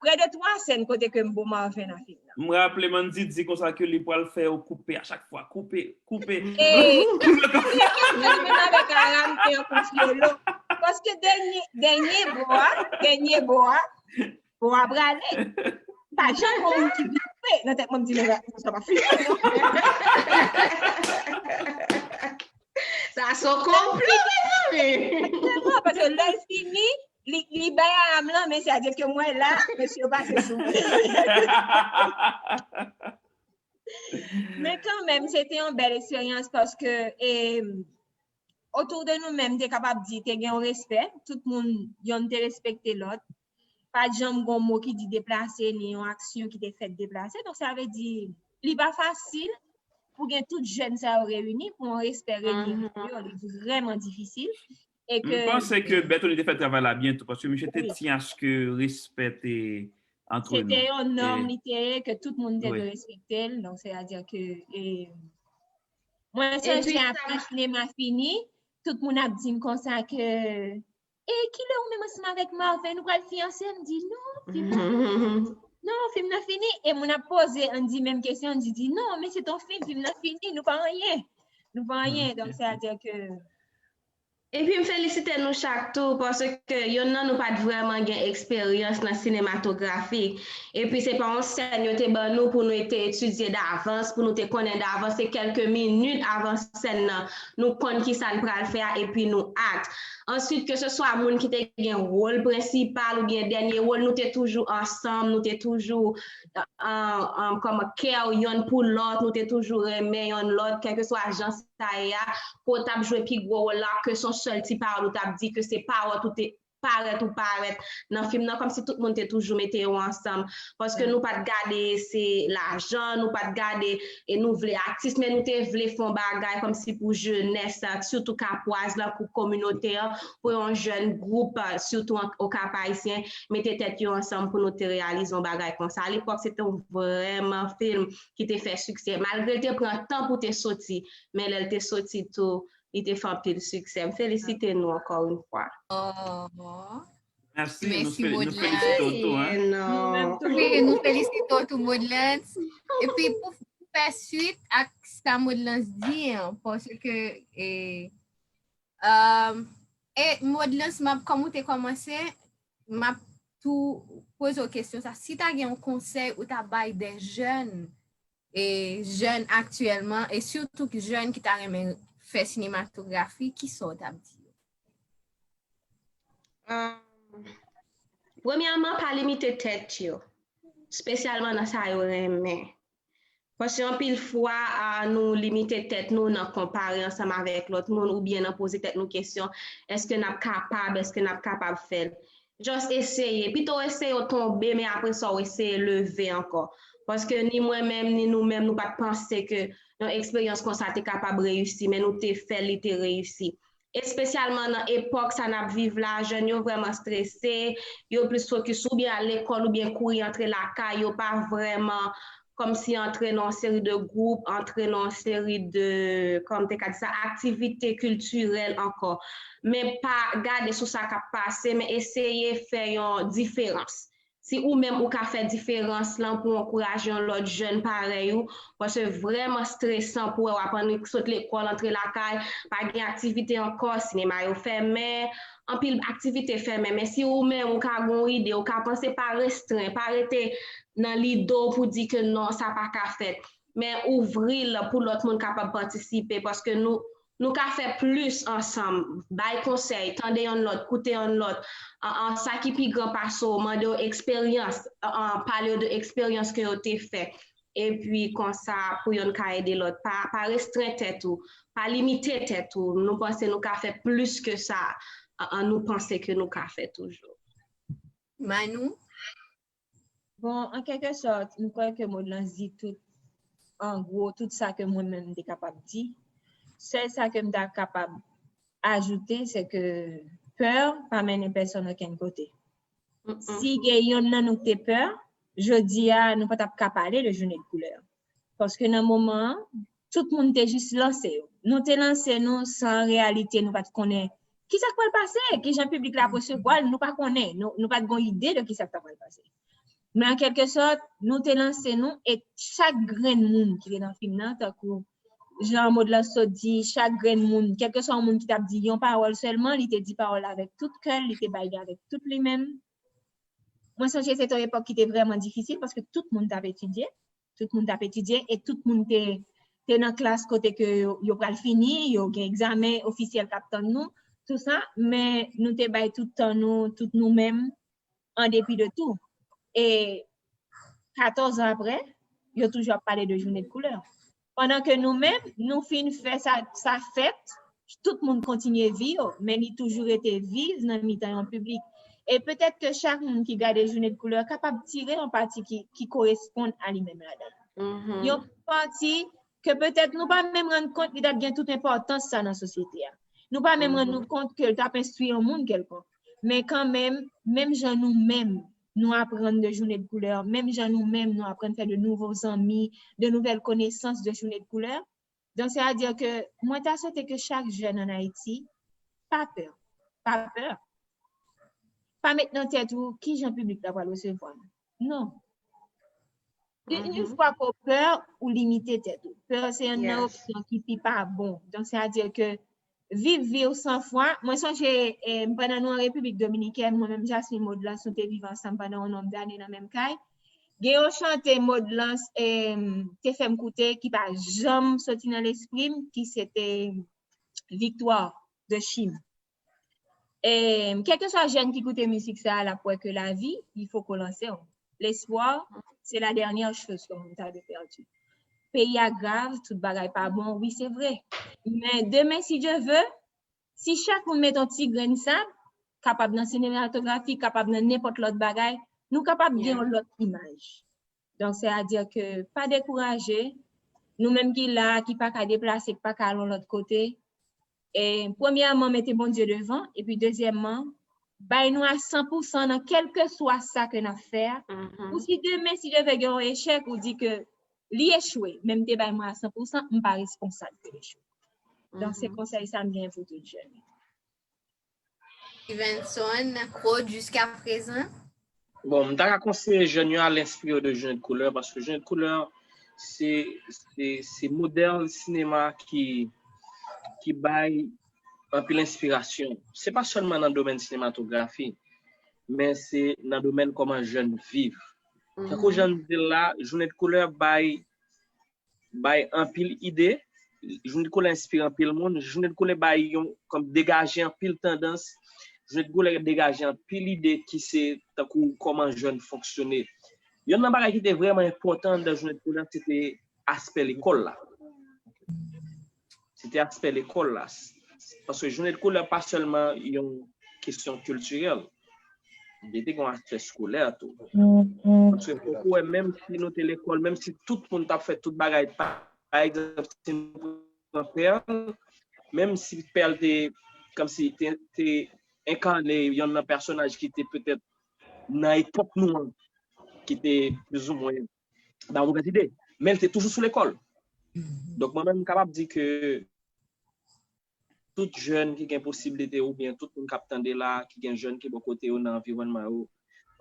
prè de twa sèn kote ke m Bon Marvin nan fim nan. M raple m Andy di konsa ke li pral fè yo koupe a chak fwa. Koupe, koupe. E, menm avèk Aram, te yon konfyolo. Paske dènye, dènye bo a, dènye bo a, bo a prale. Pa janm gon moun ki vin koupe. Nan tèt mwen, m di, non, sa pa fini. Sa se yon konplo, mezanmi. Paske lè l fini, li, li bay Aram lan, men se a di ke mwen la, mesye yo pase sou mwen. Men kanmenm, se te yon bèl eksperyans paske, e, otou de nou menm, te kapab di, te gen yon respè, tout moun, yonn te respekte lòt. Pa t janm gon mo ki di deplase, ni yon aksyon ki te fèt deplase. Donk, sa vle di, li pa fasil pou gen tout jèn sa yo reyini, pou yon respè reyini ant yo, li vrèman difisil. E M panse ke Bertony te fè travay la byen tou, paske misye te tyen aske respè te antre nou. Se te yon nòm, li te ye, ke tout moun te dwe respekte l. Donk, se a di ke, e, mwen sonje apre sinema fini, tout moun ap di m konsa ke, e kilè ou menm ansanm avèk Marvin, nou pral fiyanse? M di, non, fim nan, non, fim nan fini. E moun ap poze Andy menm kesyon, Andy di, non, men se ton fim, fim nan fini, nou pa anyen. Nou pa anyen. Donk, se a di ke Epi m felisite nou chak tou, paske yonn nan nou pa t vrèman gen eksperyans nan sinematografi. Epi se pa yon sèn yo te ban nou pou nou te etidye davans, pou nou te konnen davans. Se kèlke minit avan sèn nan, nou konn kisa n pral fè a, epi nou act. Answit, ke se swa moun ki te gen wòl prensipal oubyen dènye wòl, nou te toujou ansanm, nou te toujou an, an, kòman kè yonn pou lòt, nou te toujou renmen yonn lòt, kèlkeswa jan sa ye a, ke w t ap jwe pi gwo wòl la, ke se yon sèl ti pawòl ou t ap di, ke se pawòl ou te parèt ou parèt nan fim nan, kòmsi tout moun te toujou mete yo ansanm. Paske nou pa t gade se lajan, nou pa t gade e nou vle atis, men nou te vle fè yon bagay kòmsi pou jenès la, sitou Kapwaz la, pou kominote an, pou yon jèn gwoup, sitou an, o Kap Ayisyen, mete tèt yo ansanm pou nou te reyalize yon bagay konsa. Alepòk, se te yon vrèman fim ki te fè siksè. Malgre l te pran tan pou te soti, men lè l te soti tou, li te fè anpil siksè. M felisite nou ankò yon fwa. Mèsi, nou felisite w tou, hein. Wi, nou felisite w tou, Modlens. Epi pou fè swit ak sa Modlens di an, paske e, e, e Modlens, m ap, kòm ou te kòmanse, m ap tou poze w kesyon sa. Si ta gen yon konsèy ou ta bay de jèn, e jèn aktyèlman, e sitou jèn ki ta renmen fè sinematografi, kisa w t ap di yo? Premyèman, pa limite tèt yo, espesyalman nan sa yo renmen. Paske anpil fwa, a, nou limite tèt nou nan konpare ansanm avèk lòt moun oubyen nan poze tèt nou kesyon, èske n ap kapab, èske n ap kapab fè l? Just eseye. Pito eseye w tonbe, men apre sa w eseye leve ankò. Paske ni mwen menm, ni nou menm, nou pa t panse ke yon eksperyans konsa te kapab reyisi, men nou te fè l, li te reyisi. Espesyalman nan epòk sa n ap viv la, jèn yo vrèman strese, yo plis fokis oubyen al lekòl oubyen kouri antre lakay, yo pa vrèman kòmsi antre nan yon seri de gwoup, antre nan yon seri de, kòman m te ka di sa, aktivite kiltirèl ankò. Men pa gade sou sa k ap pase, men eseye fè yon diferans. Si ou menm ou ka fè diferans lan pou ankouraje yon lòt jèn parèy ou, paske vrèman stresan pou wè w ap annik sot lekòl, antre lakay, pa gen aktivite ankò, sinema yo fèmen, anpil aktivite fèmen. Men si ou menm ou ka gen yon ide, ou ka panse, pa restren, pa rete nan lide w pou di ke non, sa pa ka fèt. Men ouvri l pou lòt moun kapab patisipe, paske nou, nou ka fè plis ansanm, bay konsèy, tande yonn lòt, koute yonn lòt. An, an, sa ki pi gran pase w, mande yo eksperyans, an, an, pale yo de eksperyans ke yo te fè. Epi konsa, pou yonn ka ede lòt. Pa, pa restren tèt ou, pa limite tèt ou. Nou panse nou ka fè plis ke sa, an, an, nou panse ke nou ka fè toujou. Manou? Bon, an kèlke sòt, m kwè ke Modlans di tout, an gwo, tout sa ke mwen menm m te kapab di. Sèl sa ke m ta kapab ajoute, se ke pè pa mennen pèsonn okenn kote. Si gen yonn nan nou ki te pè, jodi a, nou pa t ap ka pale de jounen de koulè. Paske nan moman an, tout moun te jis lanse yo. Nou te lanse nou san reyalite, nou pa t konnen ki sa k pral pase, ki jan piblik la ap resevwa l, nou pa konnen, nou, nou pa t gon ide de ki sa k ta pral pase. Men an kèlke sòt, nou te lanse nou e chak grenn moun ki te nan fim nan, tankou jan Modlans sot di, chak grenn moun, kèlkeswa yon moun ki t ap di yon pawòl sèlman, li te di pawòl avèk tout kè l, li te bay li avèk tout li menm. Mwen sonje se te yon epòk ki te vrèman difisil paske tout moun t ap etidye. Tout moun t ap etidye e tout moun te, te nan klas kote ke yo, yo pral fini, yo gen egzamen ofisyèl k ap tann nou, tou sa, men nou te bay tout tan nou, tout nou menm, an depi de tou. E katòz an apre, yo toujou ap pale de jounen de koulè. Pandan ke nou menm, nou fin fè sa, sa fèt, tout moun kontinye vi yo, men li toujou rete viv nan mitan yon piblik. E petèt ke chak moun ki gade jounen de koulè kapab tire yon pati ki, ki koresponn a li menm ladan l. Yon pati ke petèt nou pa menm rann kont li t ap gen tout enpòtans sa nan sosyete a. Nou pa menm rann nou kont ke l t ap enstwi yon moun kèlkonk. Men kanmenm, menm jan nou menm, nou aprann de jounen de koulè, menm jan nou menm, nou aprann fè de nouvo zanmi, de nouvèl konesans de jounen de koulè. Donk, sètadi ke mwen ta swete ke chak jèn ann Ayiti pa pè, pa pè. Pa met nan tèt ou ki jan piblik la pral resevwa m. Non. Yon fwa ke w pè, ou limite tèt ou. Pè se yonn nan opsyon ki pi pa bon. Donk, sètadi ke viv vi w san fwa. Mwen sonje, eh, pandan nou an Repiblik Dominikèn, mwen menm Jasmine Modlans, nou te viv ansanm pandan yon nonb dane nan menm kay. Gen yon chante Modlans, eh, te fè m koute ki pa janm soti nan lespri m, ki se te Viktwa de Chim. E kèlkeswa jèn ki koute mizik sa a, l ap wè ke lavi, il faut ko lanse w. L'espoir, c'est la dernière chose ke moun ta dwe pèdi. Peyi a grav, tout bagay pa bon, wi, se vre. Men demen, si Dye ve, si chak moun met yon ti grenn sab, kapab nan sinematografi, kapab nan nenpòt lòt bagay, nou kapab gen yon lòt imaj. Donk, sètadi ke pa dekouraje, nou menm ki la, ki pa ka deplase, ki pa ka al yon lòt kote, e, premyèman, mete Bondye devan, epi dezyèmman, bay nou a san pou san nan kèlkeswa sa ke n ap fè a. Ou si demen, si Dye ve, gen yon echèk, ou di ke li echwe, men m te bay mwen a san pou san, m pa responsab de l echwe. Donk, se konsèy sa m gen pou tout jèn. Stevenson Claude jiskaprezan. Bon, m ta ka konseye jèn yo al enspire yo de Jounen de Koulè, paske Jounen de Koulè, se, se, se modèl sinema ki, ki bay anpil enspirasyon. Se pa sèlman nan domèn sinematografi, men se nan domèn kòman jèn viv. Tankou jan m di l la, Jounen de Koulè bay bay anpil ide. Jounen de Koulè enspire anpil moun. Jounen de Koulè bay yon, kòm degaje anpil tandans. Jounen de Koulè degaje anpil ide ki se tankou kòman jèn fonksyone. Yonn nan bagay ki te vrèman enpòtan anndan Jounen de Koulè, se te aspè lekòl la. Se te aspè lekòl la. Paske jounen de koulè pa sèlman yon kesyon kiltirèl. Li te gen yon aspè eskolè tou. Paske fòk ou wè, menm si nou te lekòl, menm si tout moun t ap fè tout bagay, pa, pa egzanp, si nou pran Pèl, menm si Pèl te, kòmsi, te, te enkane yonn nan pèsonaj ki te petèt nan epòk nou an, ki te plizoumwen ba move ide. Men l te toujou sou lekòl. Donk, mwen menm, m kapab di ke tout jèn ki gen posiblite, oubyen tout moun k ap tande la, ki gen jèn ki bò kote yo nan anviwònman yo,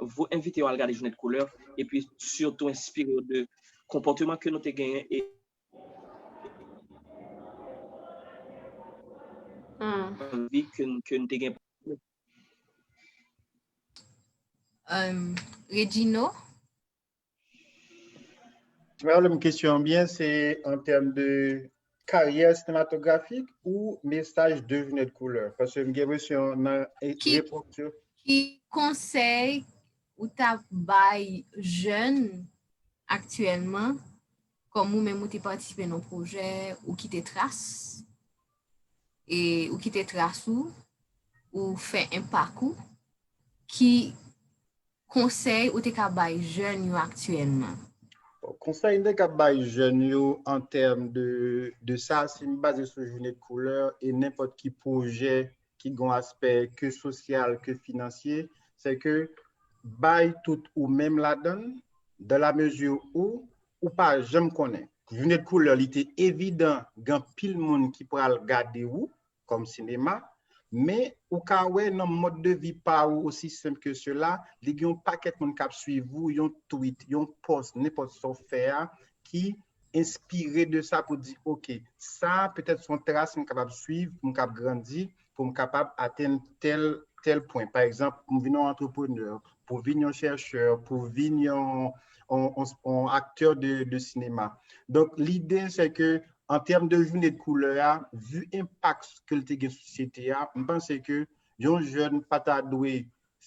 vou envite yo al gade Jounen de Koulè, epi sitou enspire yo de konpòteman ke nou te genyen e Hmm. anvi ke, n- ke n te gen. Um, Regino, Si mwen lè m kesyon an byen, se an tèm de karyè sinematografik ou mesaj de Jounen de Koulè? Paske m gen enpresyon nan e- Ki- repons yo. Ki konsèy ou t ap bay jèn aktyèlman, kòm ou menm ou te patisipe nan pwojè, ou kite tras, e ou kite tras ou, ou fè enpak ou, ki konsèy ou te ka bay jèn yo aktyèlman? Bon, konsèy m te ka bay jèn yo an tèm de, de sa, si m baze sou Jounen de Koulè e nenpòt ki pwojè ki gen yon aspè ke sosyal, ke finansye, se ke bay tout ou menm ladan l, dans la mesure où ou pa janm konnen. Jounen de Koulè, li te evidan, gen anpil moun ki pral gade ou kòm sinema, men ou ka wè nan mòd de vi pa ou, osi senp ke sela, li gen yon pakèt moun k ap swiv ou, yon tweet, yon post, nenpòt sa w fè a, ki enspire de sa pou di, oke, sa petèt se yon tras m kapab swiv, pou m kapab grandi, pou m kapab atenn tèl, tèl pwen. Pa egzanp, pou m vin yon antreprenè, pou vin yon chèchè, pou vin yon, yon, yon, yon aktè de, de sinema. Donk, lide, se ke, an tèm de Jounen de Koulè a, vi enpak ke l te gen sou sosyete a, m panse ke yon jèn pa ta dwe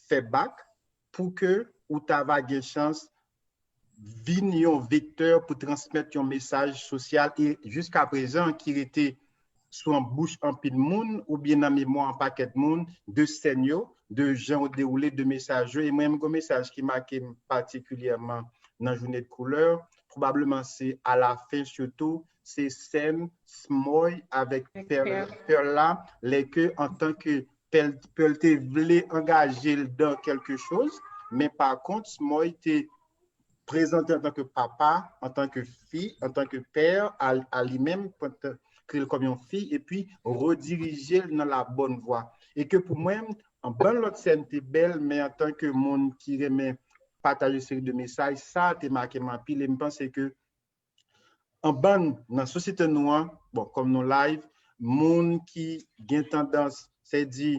fè bak pou ke ou ta va gen chans vin yon vektè pou transmèt yon mesaj sosyal e jiskaprezan ki rete sou an bouch anpil moun oubyen nan memwa an pakèt moun de sèn yo, de jan yo dewoule, de mesaj yo. E mwen menm, gen yon mesaj ki make m patikilyèman nan Jounen de Koulè, pwobableman se alafen sitou, se sèn Smoy avèk Pèl la, lè ke antanke Pèl, Pèl te vle angaje l dan kèlke choz, men pa kont, Smoy te prezante antanke papa, antanke fi, antanke pè a, a li menm, pwente kreye l kòm yon fi, epi redirije l nan la bòn vwa. E ke pou mwen, an bann lòt sèn te bèl, men antanke moun ki renmen pataje seri de mesaj, sa te make m anpil, e m panse ke an bann nan sosyete nou an, bon, kòm nou live, moun ki gen tandans, se di,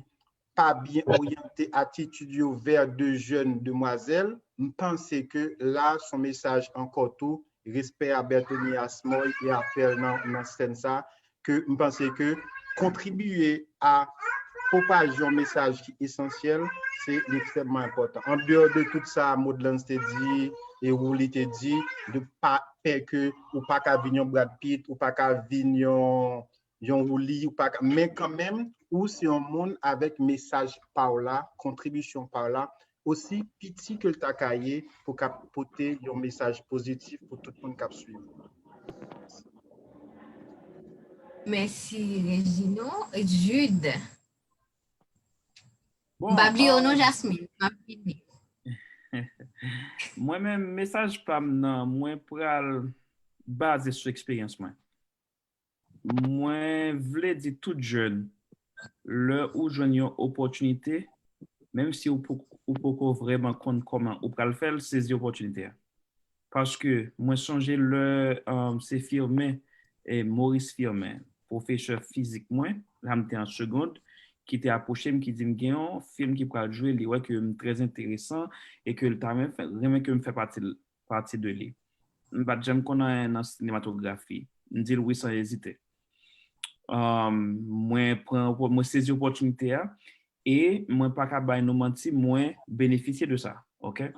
pa byen oryante atitid yo vè de jèn demwazèl, m panse ke la, se yon mesaj ankò tou, respè a Berthony, a Smoy e a Pèl nan, nan sèn sa, ke m panse ke kontribiye a pwopaje yon mesaj ki esansyèl, se li ekstrèmman enpòtan. An deyò de tout sa Modlans te di e Wouli te di, de pa pè ke ou pa ka vin yon Brad Pitt, ou pa ka vin yon, yon Wouli, ou pa ka, men kanmenm, ou se yon moun avèk mesaj pa w la, kontribisyon pa w la, osi piti ke l ta ka ye, pou ka pote yon mesaj pozitif pou tout moun k ap swiv. Mèsi, Regino. Jude. Bon, M pa bliye w non, um, Jasmine. M ap vini. Mwen menm, mesaj pa m nan, mwen pral baze sou eksperyans mwen. Mwen vle di tout jèn, lè ou jwenn yon opòtinite, menm si ou poko, ou poko vrèman konn kòman ou pral fè l, sezi opòtinite a. Paske mwen sonje lè, um, se Firmin, e Maurice Firmin, pwofesè fizik mwen, lè m te an segond, ki te apwoche m, ki di m gen yon fim ki pral jwe, li wè ke m trè enteresan e ke l ta renmen fè, renmen ke m fè pati, pati de li. M pa t janm konn anyen nan sinematografi. M di l wi san ezite. Um, mwen pran, mwen sezi opòtinite a e mwen pa ka bay nou manti, mwen benefisye de sa. Oke?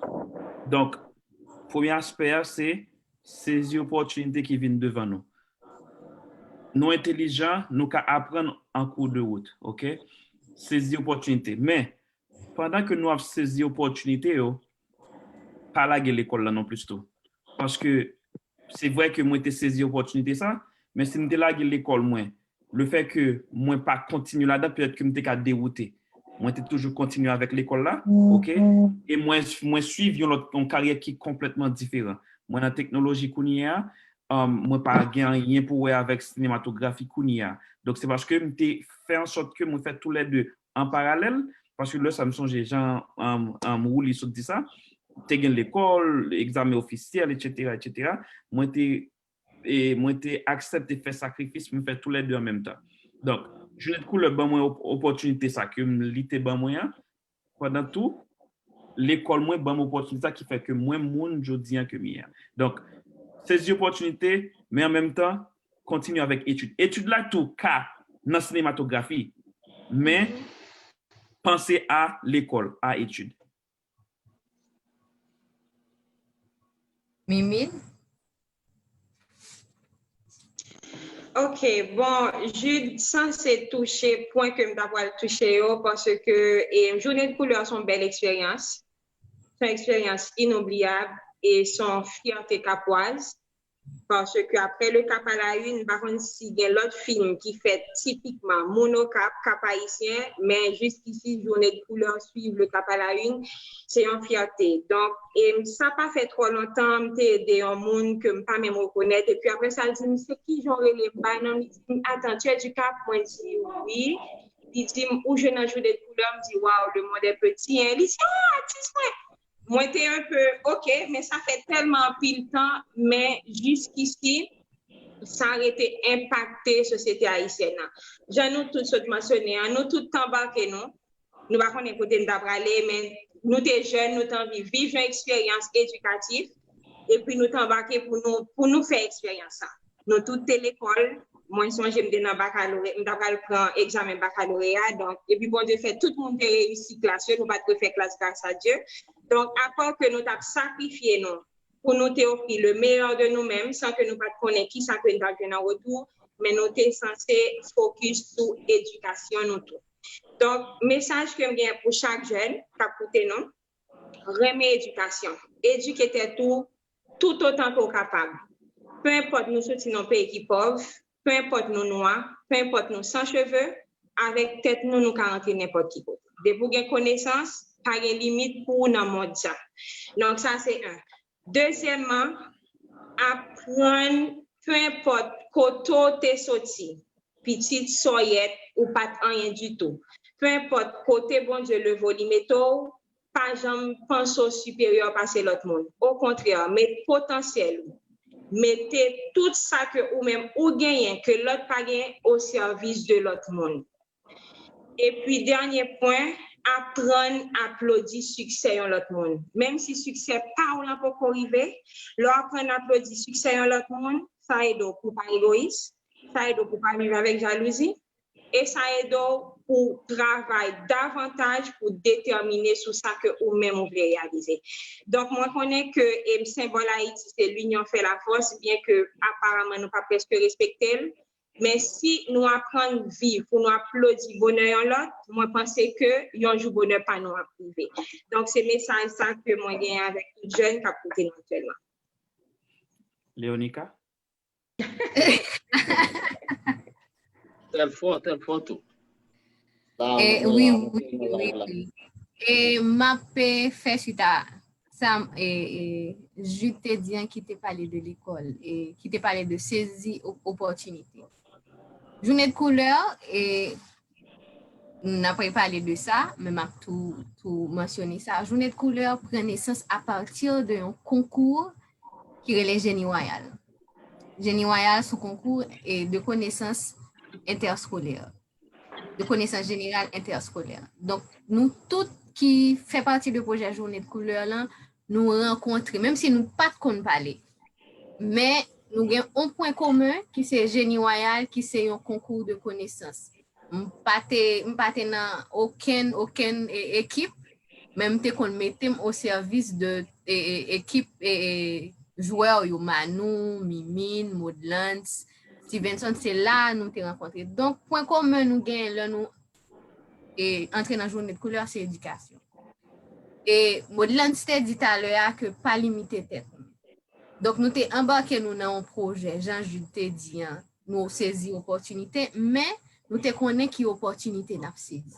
Donk, premye aspè a, se sezi opòtinite ki vin devan nou. Nou entelijan, nou ka aprann an kou de wout, oke? Sezi opòtinite. Men, pandan ke nou ap sezi opòtinite yo, pa lage lekòl la non plis tou. Paske se vre ke mwen te sezi opòtinite sa, men si m te lage lekòl mwen, le fè ke mwen pa kontinye ladan, petèt ke m te ka dewoute. Mwen te toujou kontinye avèk lekòl la, oke? E mwen, mwen swiv yon lòt, yon karyè ki konplètman diferan. Mwen nan teknoloji kounye a, um, mwen pa gen anyen pou wè avèk sinematografi kounye a. Donk, se paske m te fè an sòt ke mwen fè tou lè de an paralèl, paske lè sa m sonje jan, um, um, Wouli sot di sa, te gen lekòl, egzamen ofisyèl, etsetera, etsetera. Mwen te, e, mwen te aksepte fè sakrifis, mwen fè tou lè de an menm tan. Donk, Jounen de Koulè ban mwen op-, opòtinite sa ke m, li te ban mwen an, pandan tou, lekòl mwen ban m opòtinite sa ki fè ke mwen moun jodi an ke m ye a. Donk, sezi opòtinite, men an menm tan, kontinye avèk etid. Etid la tou ka nan sinematografi, men panse a lekòl, a etid. Mimine? Ok, bon, Jude sanse touche pwen ke m ta pral touche yo, paske e, Jounen de Koulè se yon bèl eksperyans. Se yon eksperyans inoubliyab e se yon fyète kapwaz. Paske apre Le Cap à la Une, m pa konn si gen lòt fim ki fèt tipikman moun Okap, Kap Ayisyen, men jiskisi Jounen de Koulè swiv Le Cap à la Une, se yon fyète. Donk, e m, sa pa fè twò lontan, m te ede yon moun ke m pa menm rekonèt, epi apre sa, l di m, se kijan w rele m, bay non m, li di m, attends, tu es du Cap? Mwen di, wi. Li di m, ou jwe nan Jounen de Koulè? M di, waw, le monde est petit, hein. Li di, oh, atis mwen! Mwen te un peu, ok, men sa fè tèlman anpil tan, men jiskisi, sa rete enpakte sosyete ayisyèn nan. Jan nou tout sot mansyone an, nou tout t anbake nou. Nou pa konnen kote n ta prale, men nou te jèn, nou t anvi viv yon eksperyans edikatif, epi nou t anbake pou nou, pou nou fè eksperyans sa. Nou tout te lekòl, mwen sonje m te nan bakalore, m ta pral pran egzamen bakaloreya, donk, epi Bondye fè tout moun te reyisi klas yo, nou pa t refè klas gras a Dye. Donk, apa ke nou t ap sakrifye nou, pou nou te ofri le meilleur de nou menm, san ke nou pa t konnen kisa ke n t ap jwenn an retou, men nou te sanse fokis sou edikasyon nou tou. Donk, mesaj ke m gen pou chak jèn k ap koute nou, renmen edikasyon. Edike tèt ou toutotan ke w kapab. Pe enpòt nou soti nan yon peyi ki pòv, pe enpòt nou nwa, pe enpòt nou san cheve, avèk tèt nou, nou ka rantre nenpòt ki kote. Depi w gen konesans, pa gen limit pou ou nan mond sa. Donk, sa se en. Dezyèmman, aprann, pe enpòt kote w te soti, pitit, sòyèt, ou pa t anyen ditou. Pe enpòt kote Bondye leve w, li mete w, pa janm panse w siperyè pase lòt moun. Okontrè, met potansyèl ou, mete tout sa ke ou menm ou genyen, ke lòt pa genyen, o sèvis de lòt moun. Epi, dènye pwen, aprann aplodi siksè yon lòt moun. Menm si siksè pa w lan poko rive, lè w aprann aplodi siksè yon lòt moun, sa ede w pou w pa egoyis, sa ede w pou w pa viv avèk jalouzi, e sa ede w pou w travay davantaj pou w detèmine sou sa ke ou menm ou vle reyalize. Donk, mwen konnen ke, em, senbòl Ayiti se l'union fait la force, byen ke aparaman nou pa prèske respekte l, men si nou aprann viv pou nou aplodi bonè yon lòt, mwen panse ke yon jou bonè pa nou ap rive. Donk, se mesaj sa ke mwen genyen avèk tout jèn k ap koute nou aktyèlman. Leonica? Tèl fò, tèl fò tou. E, wi, wi, wi, wi. E m ap, e, fè swit a sa, e, e, Jude te di an, ki te pale de lekòl, e ki te pale de sezi op-, opòtinite. Jounen de koulè, e n ap repale de sa, men m ap tou, tou mansyone sa. Jounen de koulè pran nesans apati de yon konkou ki rele Jeni Wayal. Jeni Wayal se yon konkou, e, de konesans entèskolè, de konesans jeneral entèskolè. Donk, nou tout ki fè pati de pwojè Jounen de Koulè lan, nou rankontre, menm si nou pa t konn pale. Men, nou gen yon pwen komen ki se Jeni Wayal, ki se yon konkou de konesans. M pa te, m pa te nan okenn, okenn, e, ekip, men m te konn mete m o sèvis de, e, e, ekip, e, e, jwè yo, Manou, Mimine, Modlans, Stevenson, se la nou te rankontre. Donk, pwen komen nou genyen lè nou e, antre nan jounen de koulè, se edikasyon. E Modlans te di talè a ke pa limite tèt nou. Donk, nou te anbake nou nan yon pwojè, jan Jude te di an, nou sezi opòtinite, men nou te konnen ki opòtinite n ap sezi.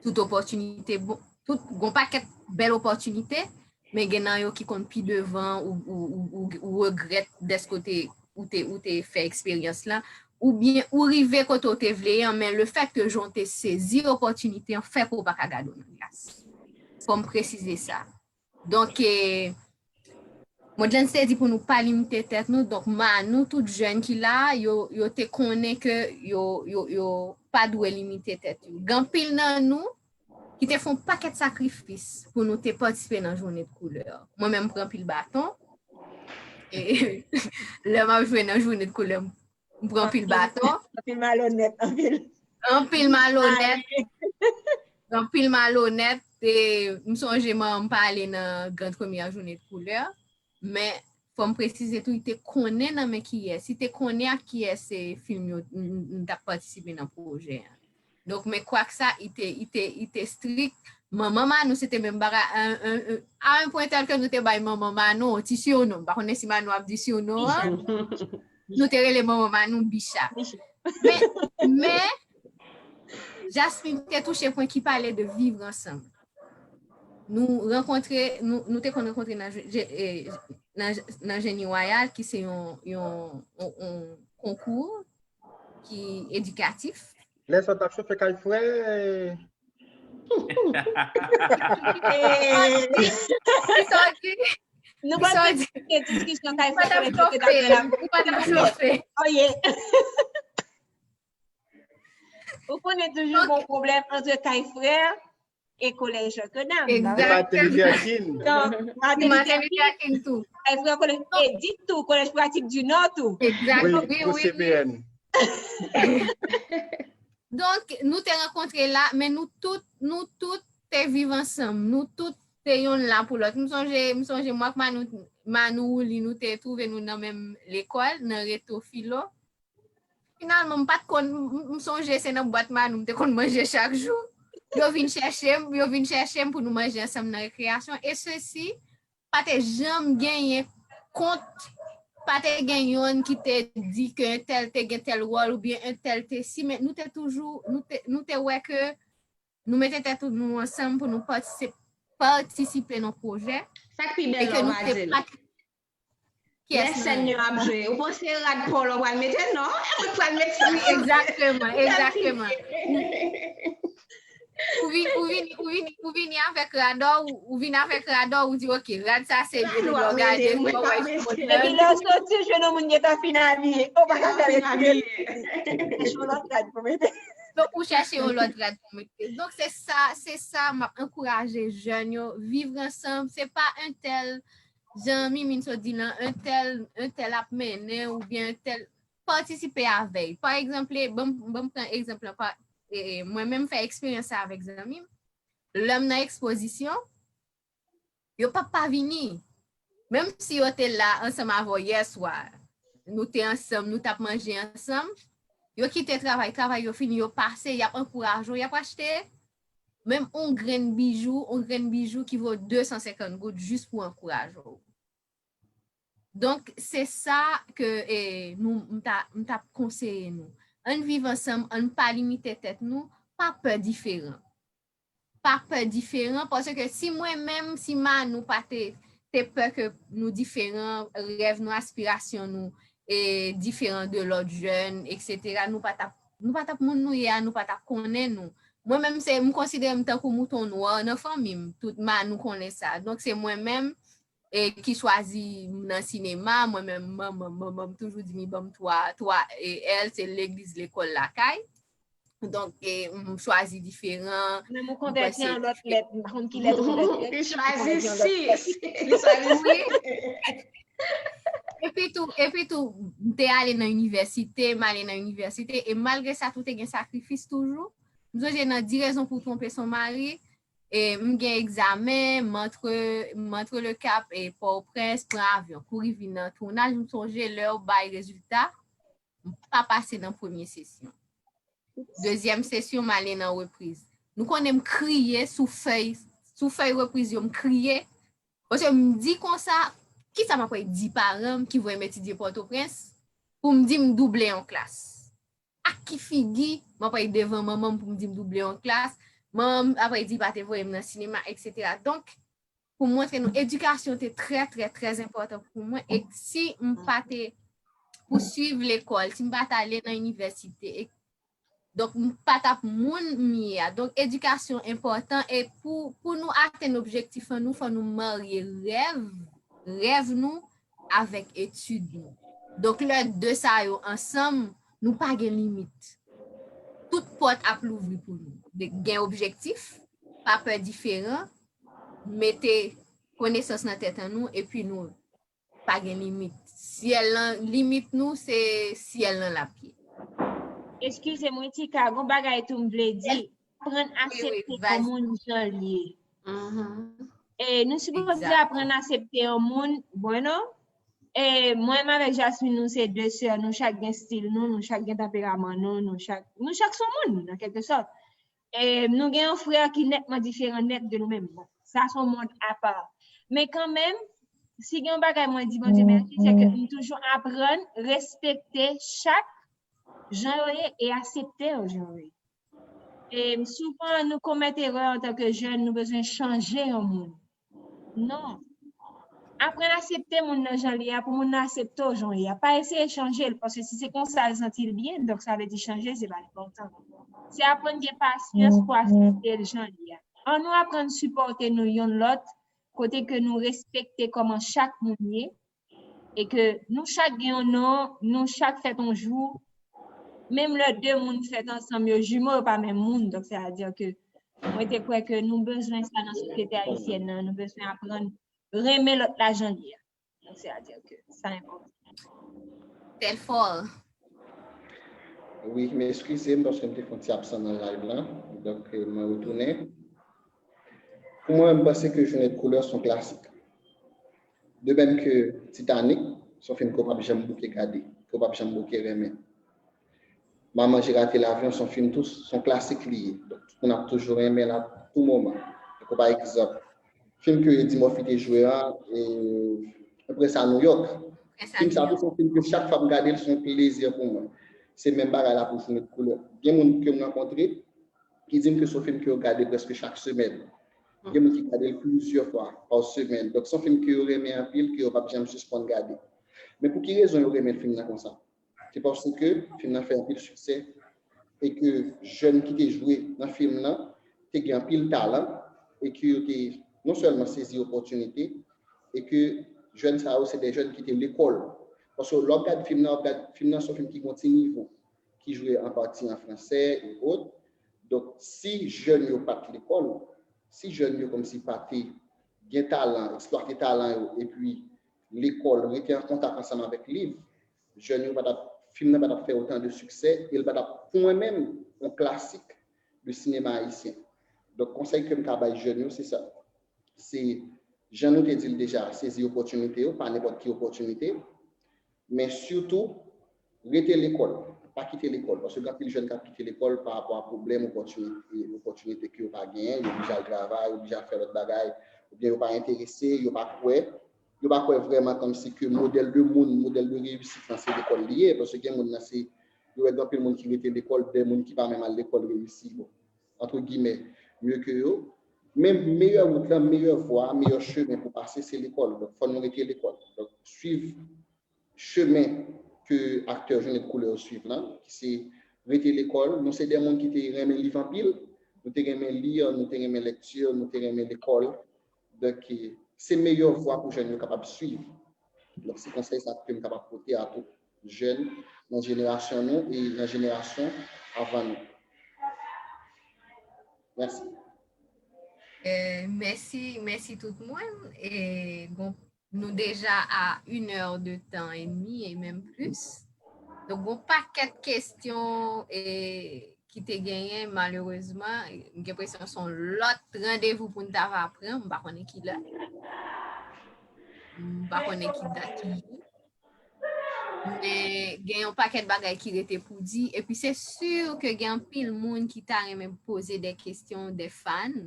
Tout opòtinite, bon, tout, gon pakèt bèl opòtinite, men gen nan yo ki konn pi devan ou, ou, ou, ou, ou regrèt dèske ou te, ou te, ou te fè eksperyans la, oubyen ou rive kote ou te vle an, men le fèt ke jan w te sezi opòtinite an fè ke w pa ka gade w nan glas. Fò m presize sa. Donk, e, Modlens te di pou nou pa limite tèt nou. Donk, Manou, tout jèn ki la, yo, yo te konnen ke yo, yo, yo pa dwe limite tèt yo. Gen anpil nan nou ki te fè yon pakèt sakrifis pou nou te patisipe nan jounen de koulè. Mwen menm, m pran anpil baton. E lè m ap jwe nan jounen de koulè, m pran anpil baton. Anpil malonèt, anpil. Anpil malonèt. Anpil malonèt. E m sonje manman m pa ale nan gran premyè jounen de koulè. Men, fò m presize tou, li te konnen nan men kiyès. Li te konnen ak kiyès se fim yo, m, m, m t ap patisipe nan pwojè an. Donk, men kwak sa, li te, li te, li te strik. Manman Manou, se te menm bagay, a, a, a un point tel ke nou te bay manman Manou yon ti siwnon. M pa konnen si Manou ap di siwnon an. Nou te rele manman Manou Bicha. Men, men, Jasmine te touche pwen ki pale de vivre ansanm. Nou rankontre, nou, nou te konn rankontre nan, je- je- eh, nan, nan Jeni Wayal, ki se yon, yon, yon, yon konkou ki edikatif. Lè sa t ap chofe kay frè. Kisa w di? Nou pa t ap fè diskisyon kay frè. Ou pa t ap chofe. Ou pa t ap chofe. Oye. Ou konnen toujou gon pwoblèm ant kay frè e kolèj Notre-Dame. Exactement. Martin Luther King. Donk, Martin Luther King tou. Kay frè kolèj Edith tou, kolèj Pratik du Nord tou. Exact. Wi, wi, wi. Donk, nou te rankontre la, men nou tout, nou tout te viv ansanm. Nou tout te yonn la pou lòt. M sonje, m sonje mwen ak Manou, Manou Wouli, nou te twouve nou nan menm lekòl, nan Reto Filo. Finalman, m pa t konn, m, m sonje se nan bwat Manou m te konn manje chak jou. Yo vin chèche m, yo vin chèche m pou nou manje ansanm nan rekreyasyon. E sesi, pa te janm genyen kont, pa te gen yonn ki te di ke entèl te gen tèl wòl oubyen entèl te si, men nou te toujou, nou te, nou te wè ke nou mete tèt nou ansanm pou nou patisi-, patisipe nan pwojè. Sa k pi bèl la, w pa di l. Lè sèn yo ap jwe, ou panse rad pa w la w pral mete? Non, e mwen k pral mete sa. Wi, egzakteman, egzakteman. Ou vin, ou vin, ou vin, ou vini avèk rad ou, ou vin avèk rad ou, ou di, "Ok, rad sa se li, lè w gade, ou wè se modèl." Epi lè w soti, jwenn yon moun gentan fin abiye. Ou pa ka fè retire. Chèche yon lòt rad pou mete. Donk, ou chèche yon lòt rad pou mete. Donk, se sa, se sa, m ap ankouraje jèn yo, viv ansanm. Se pa entèl, jan Mimine sot di lan, entèl, entèl ap mennen oubyen entèl patisipe avè l. Pa egzanp, ban m, ban m pran egzanp lan, pa, e, e, mwen menm fè eksperyans sa avèk zanmi m. Lè m nan ekspozisyon, yo p ap pa vini. Menm si yo te la ansanm avè w yè swa, nou te ansanm, nou t ap manje ansanm, yo kite travay, travay yo fini, yo pase, y ap ankouraje w, y ap achte menm on grenn bijou, on grenn bijou ki vo de san senkant goud jis pou ankouraje w. Donk, se sa ke, e, nou, m ta, m t ap konseye nou. Ann viv ansanm, ann pa limite tèt nou, pa pè diferan. Pa pè diferan, paske si mwen menm, si Manou pa te, te pè ke nou diferan, rèv nou, aspirasyon nou, e, diferan de lòt jèn, etsetera, nou pa t ap, nou pa t ap moun nou ye a, nou pa t ap konnen nou. Mwen menm, se, m konsidere m tankou mouton nwa nan fanmi m. Tout Manou konnen sa. Donk, se mwen menm, e, ki chwazi nan sinema, mwen menm, manman, manman m toujou di m, li ban m twa, twa, e, L, se legliz, lekòl, lakay. Donk, e, m chwazi diferan. Menm ou konvèti an lòt lèt, m pa konn ki lèt ou konvèti. Li chwazi sis. Li chwazi sis. Epi tou, epi tou, m te ale nan inivèsite, m ale nan inivèsite, e malgre sa, tou te gen sakrifis toujou. M sonje nan Dix raisons pour tromper son mari, E m gen egzamen, m antre, m antre Le Cap e Pòtoprens, pran avyon, kouri vin nan tounaj, m sonje lè yo bay rezilta, m pa pase nan premye sesyon. Dezyèm sesyon, m ale nan repriz. Nou konnen m kriye sou fèy, sou fèy repriz yo, m kriye. Paske m di konsa, kisa m apral di paran m ki voye m etidye Pòtoprens pou m di m double yon klas? Ak ki figi m apral devan manman m pou m di m double yon klas? Manman m apral di pa te voye m nan sinema, etsetera. Donk, pou montre nou, edikasyon te trè, trè, trè enpòtan pou mwen. E si m pa te pouswiv lekòl, si m pa t ale nan inivèsite, e, donk, m pa t ap moun m ye a. Donk, edikasyon enpòtan. E pou, pou nou atenn objektif an nou, fò nou marye rèv, rèv nou avèk etid nou. Donk, lè de sa yo ansanm, nou pa gen limit. Tout pòt ap louvri pou nou. De, gen objektif, pa pè diferan, mete konesans nan tèt an nou, epi nou pa gen limit. Syèl lan, limit nou, se syèl lan l ap ye. Eskize m, wi, Tika, gon bagay tou m vle di. Aprann Wi, wi, aksepte vas-y. Yon moun jan l ye. Mhm. E nou sipoze Exactly. Aprann aksepte yon moun, bueno. E mwen menm avèk Jasmine, nou se de sè, nou chak gen stil nou, nou chak gen tanperaman nou, nou chak, nou chak se yon moun, an kèlke sòt. E nou gen yon frè ki nètman diferan nèt de nou menm. Bon, sa se yon mond apa. Men kanmenm, si gen yon bagay mwen di Bondye mèsi, se ke m toujou aprann respekte chak jan yo ye e aksepte yo jan yo ye. E souvan, nou komèt erè antanke jèn, nou bezwen chanje yon moun. Non. Aprann aksepte moun nan jan l ye a pou moun nan aksepte w jan w ye a. Pa eseye chanje l, paske si se konsa l santi l byen, donk sa vle di chanje, se pa enpòtan. Se aprann gen pasyans pou aksepte l jan l ye a. Ann nou aprann sipòte nou yonn lòt, kote ke nou respekte kòman chak moun ye, e ke nou chak gen yon non, nou chak fèt yon jou, menm lè de moun fèt ansanm, yo jimo, yo pa menm moun. Donk, sètadi ke mwen te kwè ke nou bezwen sa nan sosyete ayisyèn nan, nou bezwen aprann renmen lòt la jan l ye a. Donk, sètadi ke sa enpòtan. Telfort. Wi, m eskize m paske m te fè yon ti absan nan live la. Donk, euh, mwen retounen. Pou mwen, m panse ke Jeunesse de Couleur se yon klasik. De menm ke Titanic, se yon fim ke w p ap janm bouke gade, ke w p ap janm bouke renmen. Maman, j'ai raté l'avion, se yon fim tou, se yon klasik li ye. Donk, tout moun ap toujou renmen l a tou moman. Tankou pa egzanp, fim ke Eddie Murphy te jwe an, e, Prince à New York. Fim sa tou se yon fim ke chak fwa m gade l, se yon plezi pou mwen. Se menm bagay la pou Jeunesse de Couleur. Gen moun ke m rankontre ki di m ke se yon fim ke yo gade prèske chak semèn. Gen moun ki gade l plizyè fwa pa semèn. Donk, se yon fim ke yo renmen anpil, ke yo p ap janm sispann gade. Men pou ki rezon yo renmen fim nan konsa? Se paske fim nan fè anpil siksè e ke jèn ki te jwe nan fim nan te gen anpil talan e ke yo te non sèlman sezi opòtinite e ke jèn sa yo se de jèn ki te lekòl. Paske lè w ap gade fim nan, w ap gade fim nan se yon fim ki gen yon ti nivo, ki jwe an pati an fransè e ot. Donk, si jèn yo pa t lekòl, si jèn yo kòmsi pa te gen talan, eksplwate talan yo, epi lekòl, rete an kontak ansanm avèk liv, jèn yo pa t ap, fim nan pa t ap fè otan de siksè, e l pa t ap, pou mwen menm, yon klasik de sinema ayisyen. Donk, konsèy ke m ka bay jèn yo, se sa. Se, jan nou te di l deja, sezi opòtinite yo, pa nenpòt ki opòtinite, men sitou, rete lekòl, pa kite lekòl, paske gen anpil jèn k ap kite lekòl pa rapò a pwoblèm, opòtinite, opòtinite ke yo pa genyen, yo oblije al travay, yo oblije al fè lòt bagay, oubyen yo pa enterese, yo pa kwè, yo pa kwè vrèman kòmsi ke modèl de moun, modèl de reyisit lan se lekòl li ye, paske gen moun nan se, yo wè gen anpil moun ki rete lekòl, de moun ki pa menm al lekòl reyisi, bon, antre gimè, mye ke yo. Men meyè wout lan, meyè vwa, meyè chemen pou pase se lekòl. Donk, fò nou rete lekòl. Donk, swiv chemen ke aktè Jeunesse de Couleur yo swiv lan, ki se rete lekòl. Nou se de moun ki te renmen liv anpil, nou te renmen li, nou te renmen lèkti, nou te renmen lekòl. Donk, se meyè vwa pou jèn yo kapab swiv. Donk, se konsèy sa ke m kapab pote a tout jèn nan jenerasyon nou e nan jenerasyon avan nou. Mèsi. Euh, mèsi, mèsi tout moun. E bon, nou deja a une heure de temps et demie et même plus. Donk, gon pakèt kesyon e, ki te genyen, malerezman, m gen enpresyon se yon lòt randevou pou n ta va pran, m pa konnen ki lè. M pa konnen ki dat ki ye. Men gen yon pakèt bagay ki rete pou di, epi se si ke gen anpil moun ki ta renmen poze de kesyon, de fan,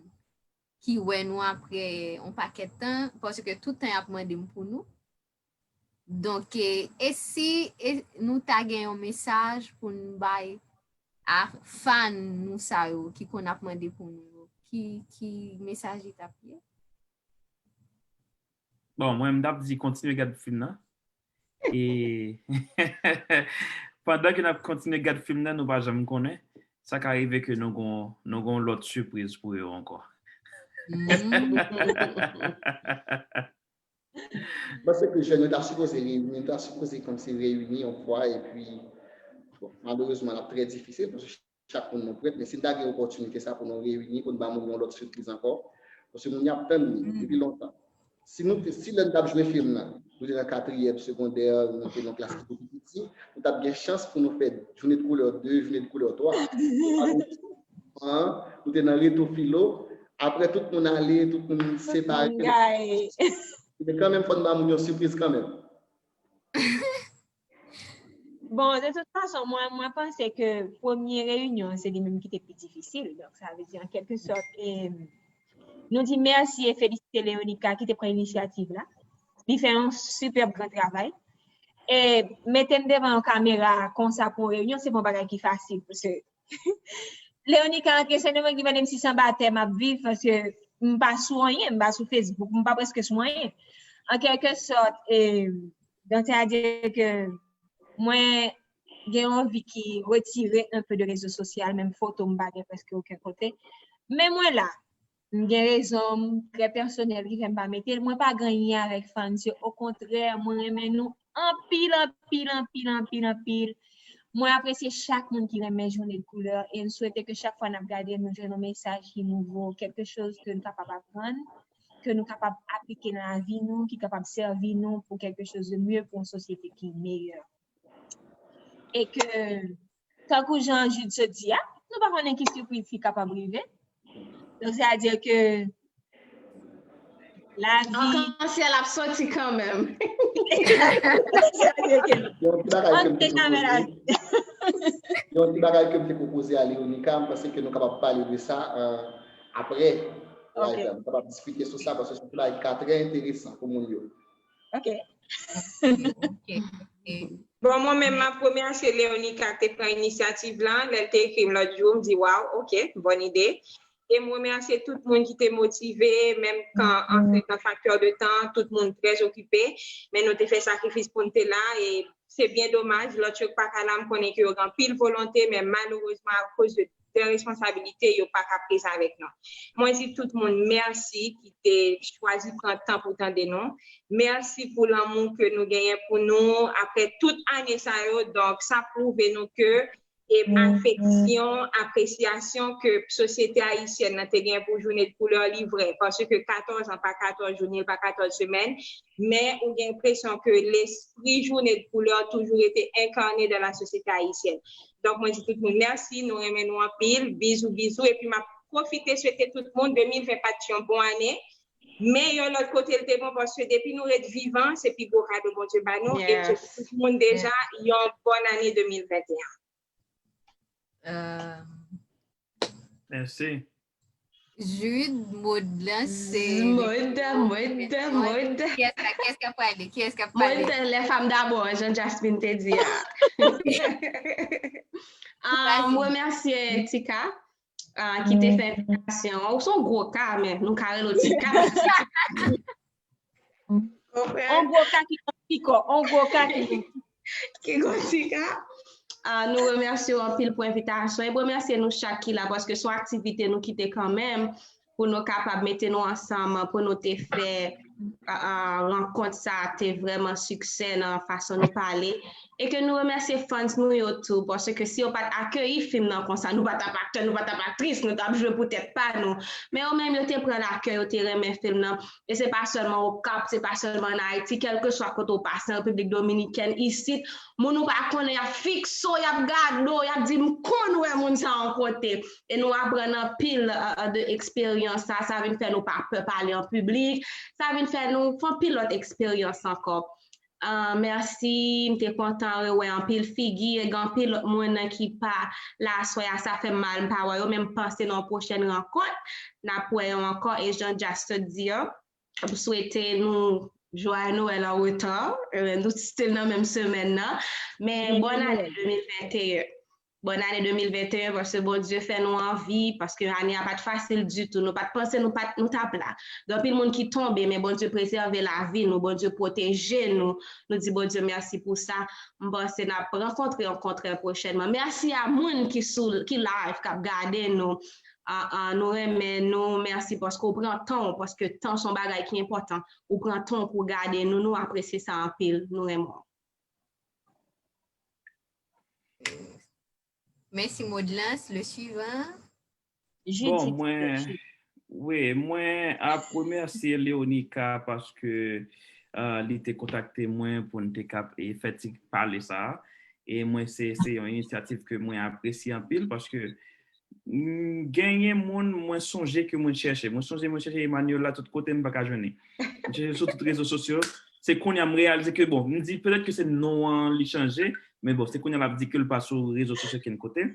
ki wè nou apre yon pakèt tan, paske tout tan y ap mande m pou nou. Donk, e, e si e nou ta gen yon mesaj pou n bay a fan nou sa yo ki konn ap mande pou nou yo, ki, ki mesaj li t ap ye? Bon, mwen, m t ap di kontinye gad fim nan. E pandan ke n ap kontinye gad fim nan, nou pa janm konnen. Sa ka rive ke nou gon, nou gon lòt sipriz pou yo ankò. Mwen panse ke jèn yo ta sipoze reyini, ta sipoze kòmsi reyini yon fwa, epi bon, malerezman, l ap trè difisil, paske chak moun nou prèt, men si n ta gen opòtinite sa pou nou reyini, pou n ba moun yon lòt sipriz ankò, paske moun y ap tann li depi lontan. Si nou te, si lè n t ap jwe fim nan, nou te nan katriyèm segondè, nou te nan klas ki te pi piti, nou t ap gen chans pou nou fè Journée de couleur de, Journée de couleur twa. Nou te nan reto filo, apre tout moun ale, tout moun separe. Men kanmenm, fò n ba moun yon sipriz kanmenm. Bon, de tout fason, mwen, mwen panse ke premye reyinyon an, se li menm ki te pi difisil. Donk, sa vle di, an kèlke sòt, e, nou di mèsi e felisite Leonica ki te pran inisyativ la. Li fè yon sipèb gran travay. E mete m devan yon kamera konsa pou yon reyinyon, se pa yon bagay ki fasil. Paske Leonica antre sèlman ki mande m si se anba tè m ap viv, paske m pa sou anyen, m pa sou Facebook, m pa prèske sou anyen. An kèlke sòt, e, donk, sètadi ke mwen gen yon vi ki retire un peu de rezo sosyal, menm foto m pa gen prèske okenn kote. Men mwen la, m gen rezon m trè pèsonèl ki fè m pa mete l. Mwen pa gen anyen avèk fans yo, okontrè, mwen renmen nou anpil, anpil, anpil, anpil, anpil. Mwen apresye chak moun ki renmen Journée de couleur e m swete ke chak fwa n ap gade, nou jwenn yon mesaj ki nouvo, quelque chose ke nou kapab aprann, ke nou kapab aplike nan lavi nou, ki kapab sèvi nou pou quelque chose de mieux, pou yon sosyete ki meyè. E ke, tankou jan Jude sot di a, nou pa konnen ki sipriz ki kapab rive. Donk, sètadi ke lavi. Akansyèl ap soti kanmenm. Yon ti bagay ke m te pwopoze a Leonica, m panse ke nou kapab pale de sa apre live la. Nou kapab diskite sou sa, paske se yon bagay ki ka trè enteresan pou moun yo. Ok. Bon, mwen menm, m ap remèsye Leonica ki te pran inisyativ la, lè l te ekri m lòt jou, m di, waw, ok, bòn ide. E m remèsye tout moun ki te motive, menm kan, anfen, kan faktè de tan, tout moun trè okipe, men nou te fè sakrifis pou n te la, e se byen domaj, lòt yo k pa ka la, m konnen ke yo gen anpil volonte, men malerezman, akoz de de responsabilite, yo pa ka prezan avèk nou. Mwen di tout moun mèsi ki te chwazi pran tan pou tande nou. Mèsi pou lanmou ke nou genyen pou nou apre tout ane sa yo. Donk, sa pwouve nou ke e afeksyon, apresyasyon ke sosyete ayisyèn nan te gen pou Journée de couleur li vrè. Paske katòz an pa katòz jounen, pa katòz semèn, men ou gen enpresyon ke lespri Journée de couleur toujou rete enkane dan la sosyete ayisyèn. Donk, mwen di tout moun mèsi, nou renmen nou anpil, bizou, bizou, epi m ap pwofite swete tout moun de mil ven pa t yon bon ane, men yon lòt kote l te bon, paske depi nou ret vivan, se pi gwo kado Bondye ba nou, e m swete tout moun deja yon bòn ane de mil venteyen. Mèsi. Jude, Maud lan se. Maud, Maud, Maud. Kiyès k ap pale? Kiyès k ap pale? Maud, les femmes d'abord, jan Jasmine te di a. Ah, m remèsye Tika, ah, ki te fè envitasyon an. Ou se yon gwo ka, men nou ka rele w Tika. On gwo ka ki kon ti kò, on gwo ka ki kon ki kon ti ka. Ah, nou remèsye w anpil pou envitasyon e remèsye nou chak ki la paske se yon aktivite nou kite kanmenm pou nou kapab mete nou ansanm pou nou te fè a, a, rankont sa a te vrèman siksè nan fason nou pale, e ke nou remèsye fans nou yo tou, paske si yo pa t akeyi fim nan konsa, nou pa t ap aktè, nou pa t ap aktris, nou t ap jwe pou tèt pa nou. Men yo menm, yo te pran l a kè, yo te renmen fim nan. E se pa sèlman Okap, se pa sèlman an Ayiti, kèlkeswa kote w pase, an Repiblik Dominikèn, isit, moun ou pa konnen, y ap fikse w, y ap gade w, y ap di, "M konn wè moun sa yon kote." E nou aprann anpil, e, e, de eksperyans sa, sa vin fè nou pa pè pale an piblik, sa vin fè nou fè anpil lòt eksperyans ankò. Ah, mèsi, m te kontan rewè anpil figi, e gen anpil lòt moun ki pa la aswè a, sa fè m mal, m pa wè yo, men m panse nan yon pwochèn rankont, n ap wè yo ankò, e jan Just di an, m swete nou Joyeux Noël an reta, e, nou still nan menm semèn nan, men bòn ane de mil venteyen. Bòn ane de mil venteyen, paske Bondye fè nou anvi, paske ane a pa t fasil ditou. Nou pa t panse nou pa t, nou t ap la. Gen anpil moun ki tonbe, men Bondye prezève lavi nou, Bondye pwoteje nou. Nou di Bondye mèsi pou sa. M panse n ap rankontre ankò trè pwochènman. Mèsi a moun ki sou, ki live, k ap gade nou. Ah, ah, nou renmen nou. Mèsi paske w pran tan w, paske tan se yon bagay ki enpòtan. Ou pran tan w pou w gade nou. Nou apresye sa anpil. Nou renmen w. Mèsi, Modlans. Le suivant. Bon, mwen, wi, mwen ap remèsye Leonica paske, euh, li te kontakte mwen pou n te kap, e, fè ti pale sa a. E mwen, se, se yon inisyativ ke mwen apresye anpil paske m genyen moun mwen sonje ke mwen chèche. Mwen sonje mwen chèche Emmanuel la tout kote, m pa ka jwenn li. Mwen chèche sou tout rezo sosyo. Se kounye a m reyalize ke, bon, m di petèt ke se non an li chanje, men bon, se kounye a l ap di ke l pa sou rezo sosyo kenn kote.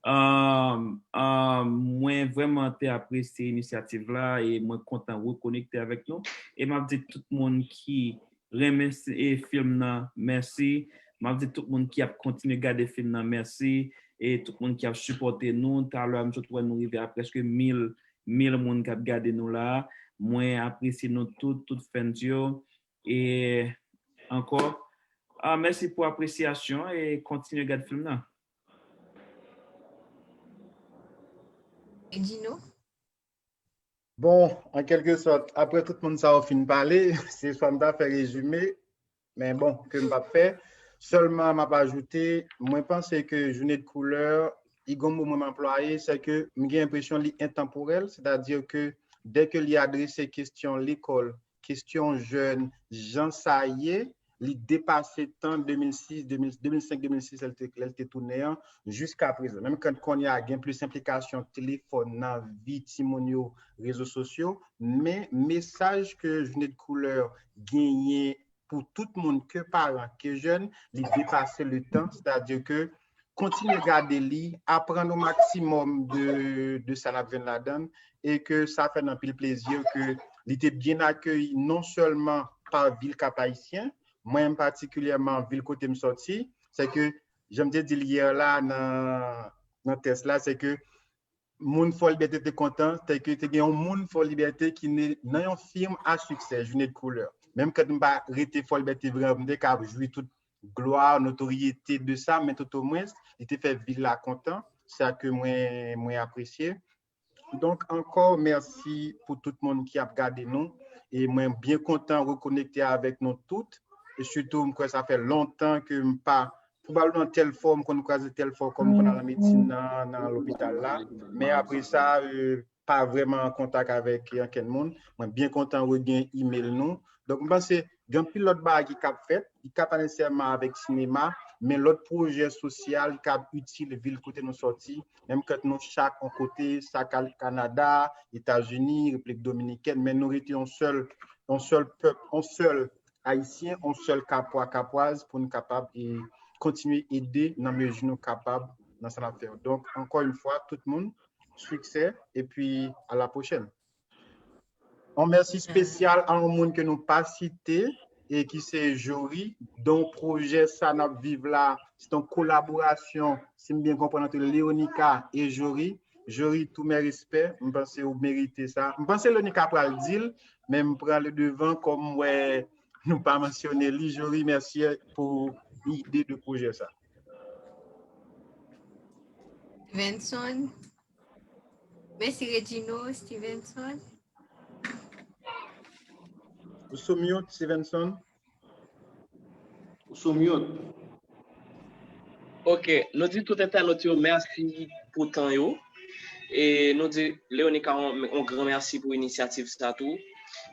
Um, um, mwen vrèman te apresye inisyativ la e mwen kontan rekonekte avèk nou. E m ap di tout moun ki renmen s- e fim nan, mèsi. M ap di tout moun ki ap kontinye gade fim nan, mèsi. E tout moun ki ap sipòte nou. Talè a, m sot wè nou rive a prèske mil, mil moun k ap gade nou la. Mwen apresye nou tout, tout fans yo. E ankò, ah, mèsi pou apresyasyon e kontinye gade fim nan. Edino? Bon, an kèlke sòt, apre tout moun sa yo fin pale, se swa m ta fè rezime, men bon, ke m p ap fè. Sèlman, m ap ajoute, mwen panse ke Jounen de Koulè, li gon mo mwen m anplwaye, se ke m gen enpresyon li entanporèl, sètadi ke dè ke li adrese kesyon lekòl, kesyon jèn, jan sa ye, li depase tan de mil sis, de mil, de mil senk, de mil sis, lè l te, lè l te tounen an, jiska prezan. Menm kan kounye a gen plis enplikasyon telefòn nan vi timoun yo, rezo sosyo, men mesaj ke Jounen de Koulè genyen pou tout moun, ke paran, ke jèn, li depase le tan, sètadi ke kontinye gade li, aprann o maksimòm de, de sa n ap jwenn ladan l, e ke sa fè n anpil plezi ke li te byen akeyi non sèlman pa vil Kap Ayisyen, mwen menm patikilyèman vil kote m sòti, se ke, jan m te di l yè la nan, nan tès la, se ke moun Fò Libète te kontan, se ke te gen yon moun Fò Libète ki ne nan yon fim a siksè, Jounen de Koulè. Menm kan m pa rete Fò Libète vrèman, m te ka jwi tout glwa, notoryete de sa, men tout omwens, li te fè vil la kontan, sa ke mwen, mwen apresye. Donk, ankò, mèsi pou tout moun ki ap gade nou. E mwen byen kontan rekonekte avèk nou tout. E sitou, m kwè sa fè lontan ke m pa, pwobableman tèl fwa, m konn kwaze tèl fwa, kòm m konn al an medsin nan, nan lopital la. Men apre sa, euh, pa vrèman an kontak avèk ankenn moun. Mwen byen kontan regenyen email nou. Donk, m panse gen anpil lòt bagay ki kab fèt, ki pa nesesèman avèk sinema, men lòt pwojè sosyal ki kab itil vil kote nou sòti, menm kant nou chak yon kote, sa ka Kanada, Etazini, Repiblik Dominikèn, men nou rete yon sèl, yon sèl pèp, yon sèl Ayisyen, yon sèl Kapwa, Kapwaz, pou n kapab e kontinye ede nan mezi nou kapab nan sa n ap fè yo. Donk, ankò yon fwa, tout moun, siksè, epi a la pwochèn. Yon mèsi espesyal a yon moun ke nou pa site e ki se Jory, donk pwojè sa n ap viv la, se yon kolaborasyon, si m byen konprann, ant Leonica e Jory. Jory, tous mes respects, m panse ou merite sa. M panse Leonica pral di l, men m pran le devant kòm m wè nou pa mansyone li. Jory, mèsi pou ide de pwojè sa. Stevenson. Mèsi Regino, Stevenson. Ou sou mute, Stevenson? Ou sou mute. Ok, nou di tout entènot yo mèsi pou tan yo. E nou di Leonica yon, yon gran mèsi pou inisyativ sa tou.